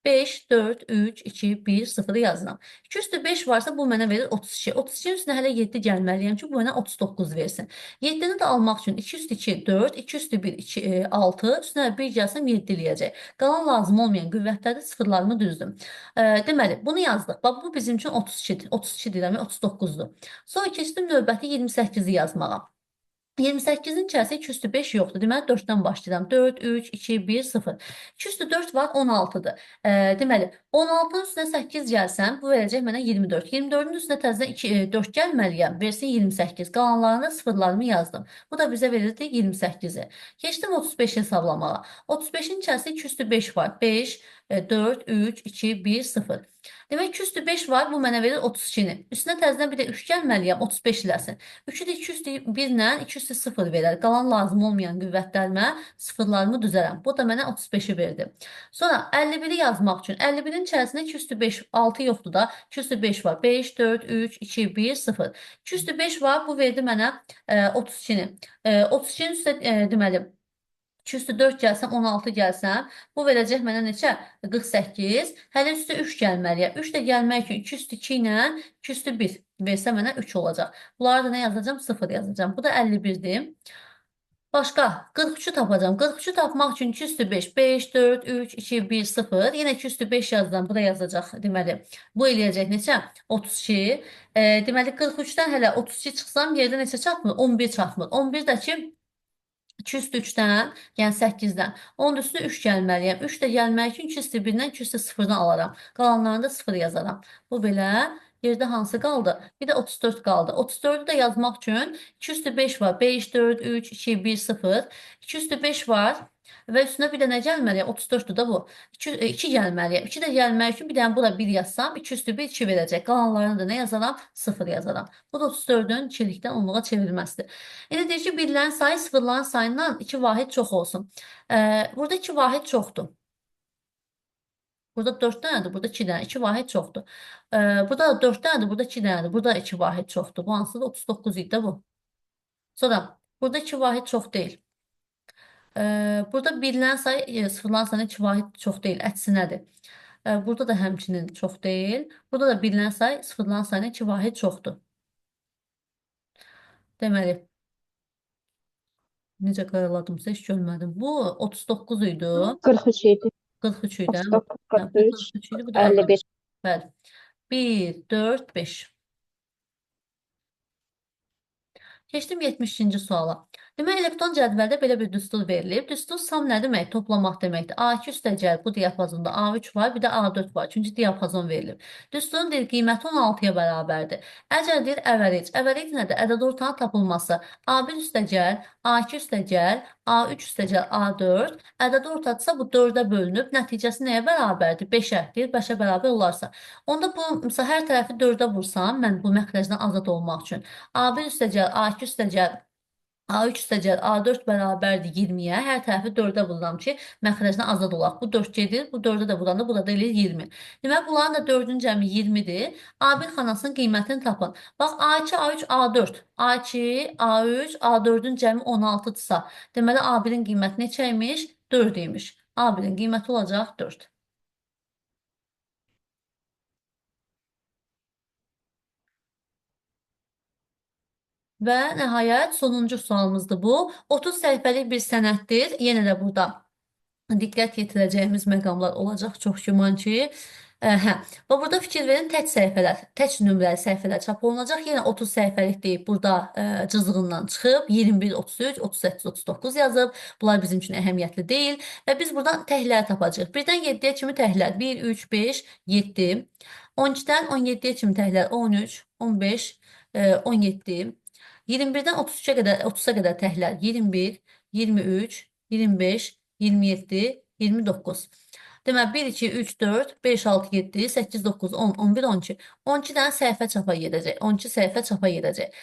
5, 4, 3, 2, 1, 0-ı yazıram. 2 üstü 5 varsa bu mənə verir 32. 32-nin üstünə hələ 7 gəlməliyəm ki, bu mənə 39 versin. 7-ni də almaq üçün 2 üstü 2, 4, 2 üstü 1, 2, 6, üstünə 1 gəlsəm 7 eləyəcək. Qalan lazım olmayan qüvvətlərdə sıfırlarımı düzdüm. Deməli, bunu yazdıq. Bax, bu bizim üçün 32-dir. 32 deyirəm, 39-dur. Sonra keçdim növbəti 28-i yazmağa. 28-in içərisində 2 üstü 5 yoxdur. Deməli, 4-dən başlayıram. 4, 3, 2, 1, 0. 2 üstü 4 var, 16-dır. Deməli, 16-nın üstünə 8 gəlsəm, bu verəcək mənə 24. 24-ün üstünə təzədən 4 gəlməliyəm. Versin 28. Qalanlarını sıfırlarımı yazdım. Bu da bizə verirdi 28-i. Keçdim 35 hesablamağa. 35-in içərisində 2 üstü 5 var. 5, 4, 3, 2, 1, 0. Demək, 2 üstü 5 var, bu mənə verir 32-ni. Üstünə təzədən bir də 3 gəlməliyəm, 35 eləsin. 3-ü də 2 üstü 1 ilə 2 üstü 0 verər. Qalan lazım olmayan qüvvətlərimə sıfırlarımı düzərəm. Bu da mənə 35-i verdi. Sonra 51-i yazmaq üçün 51-in içərisində 2 üstü 5, 6 yoxdur da. 2 üstü 5 var. 5, 4, 3, 2, 1, 0. 2 üstü 5 var, bu verdi mənə 32-ni. 32-nin üstə deməli, 2 üstü 4 gəlsəm, 16 gəlsəm, bu verəcək mənə neçə? 48. Hələ üstü 3 gəlməliyəm. 3 də gəlmək üçün 2 üstü 2 ilə 2 üstü 1 versə mənə 3 olacaq. Bunları da nə yazacağam? 0 yazacağam. Bu da 51-dir. Başqa 43-ü tapacağam. 43-ü tapmaq üçün 2 üstü 5, 5, 4, 3, 2, 1, 0. Yenə 2 üstü 5 yazıram. Bura yazacaq deməli. Bu eləyəcək neçə? 32. Deməli 43-dən hələ 32 çıxsam yerdə neçə çatmır? 11 çatmır. 11 də ki 2 üstü 3-dən, yəni 8-dən. Onun üstünə 3 gəlməliyəm. 3 də gəlmək üçün 2 üstü 1-dən, 2 üstü 0-dan alaram. Qalanlarını da 0 yazaram. Bu belə. Yerdə hansı qaldı? Bir də 34 qaldı. 34-ü də yazmaq üçün 2 üstü 5 var. 5, 4, 3, 2, 1, 0. 2 üstü 5 var. Və üstünə bir də nə gəlməliyəm? 34-dür də bu. 2 gəlməliyəm. 2 də gəlmək üçün bir dənə bura 1 yazsam, 2 üstü 1, 2 verəcək. Qalanlarını da nə yazaram? 0 yazaram. Bu da 34-ün ikilikdən onluğa çevrilməsidir. İndi deyir ki, birlərin sayı sıfırların sayından 2 vahid çox olsun. Burada 2 vahid çoxdur. Burada 4 dənədir, burada 2 dənə. 2 vahid çoxdur. Burada da 4 dənədir, burada 2 dənədir. Burada 2 vahid çoxdur. Bu hansıdır? 39 idi də bu. Sonra burada 2 vahid çox deyil. Burada birlərin sayı, sıfırların sayı 2 vahid çox deyil, əksinədir. Burada da həmçinin çox deyil. Burada da birlərin sayı, sıfırların sayına 2 vahid çoxdur. Deməli, necə qaraladımsa heç görmədim. Bu 39 idi. 43 idi. 43 idi. 39, Hə, bu 43, 43 idi, bu da 55. Bəli. 1, 4, 5. Keçdim 72-ci suala. Demək, elektron cədvəldə belə bir düstur verilib. Düstur sam nə demək? Toplamaq deməkdir. A2 üstəgəl bu diapazonda A3 var, bir də A4 var. Çünki diapazon verilib. Düsturun deyir, qiyməti 16-ya bərabərdir. Əgər deyir, əvəric. Əvəric nədir? Ədəd ortağın tapılması. A1 üstəgəl, A2 üstəgəl, A3 üstəgəl, A4. Ədəd ortadırsa bu 4-ə bölünüb. Nəticəsi nəyə bərabərdir? 5-ə. Deyir, 5-ə bərabər olarsa. Onda bu, məsələn, hər tərəfi 4-ə vursam, mən bu məxrəcdən azad olmaq üçün A1 üstəgəl, A2 üstəgəl, A3 üstəgəl A4 bərabərdir 20-yə. Hər tərəfi 4-ə vururam ki, məxrəcdən azad olaq. Bu 4 gedir, bu 4-ə də vuranda burada eləyir 20. Deməli, bunların da 4-ün cəmi 20-dir. A1 xanasının qiymətini tapın. Bax, A2, A3, A4. A2, A3, A4-ün cəmi 16-dırsa, deməli, A1-in qiyməti neçə imiş? 4 imiş. A1-in qiyməti olacaq 4. Və nəhayət sonuncu sualımızdır bu. 30 səhifəlik bir sənəddir. Yenə də burada diqqət yetirəcəyimiz məqamlar olacaq çox güman ki. Hə. Və burada fikir verin, tək səhifələr, tək nömrəli səhifələr çap olunacaq. Yenə 30 səhifəlik deyib burada cızığından çıxıb 21, 33, 38, 39 yazıb. Bunlar bizim üçün əhəmiyyətli deyil və biz buradan təkləri tapacağıq. 1-dən 7-yə kimi təklər 1, 3, 5, 7. 12-dən 17-yə kimi təklər 13, 15, 17. 21-dən 33-ə qədər, 30-a qədər təklər 21, 23, 25, 27, 29. Deməli 1, 2, 3, 4, 5, 6, 7, 8, 9, 10, 11, 12. 12 dənə səhifə çapa gedəcək. 12 səhifə çapa gedəcək.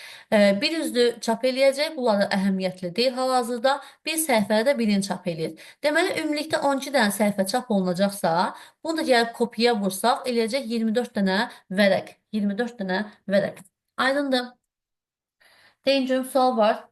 Bir yüzlü çap eləyəcək. Bunlar da əhəmiyyətli deyil hal-hazırda. Bir səhifədə də birini çap eləyir. Deməli, ümumilikdə 12 dənə səhifə çap olunacaqsa, bunu da gəlib kopyaya vursaq, eləyəcək 24 dənə vərəq. 24 dənə vərəq. Aydındır. Deyin görüm, sual var.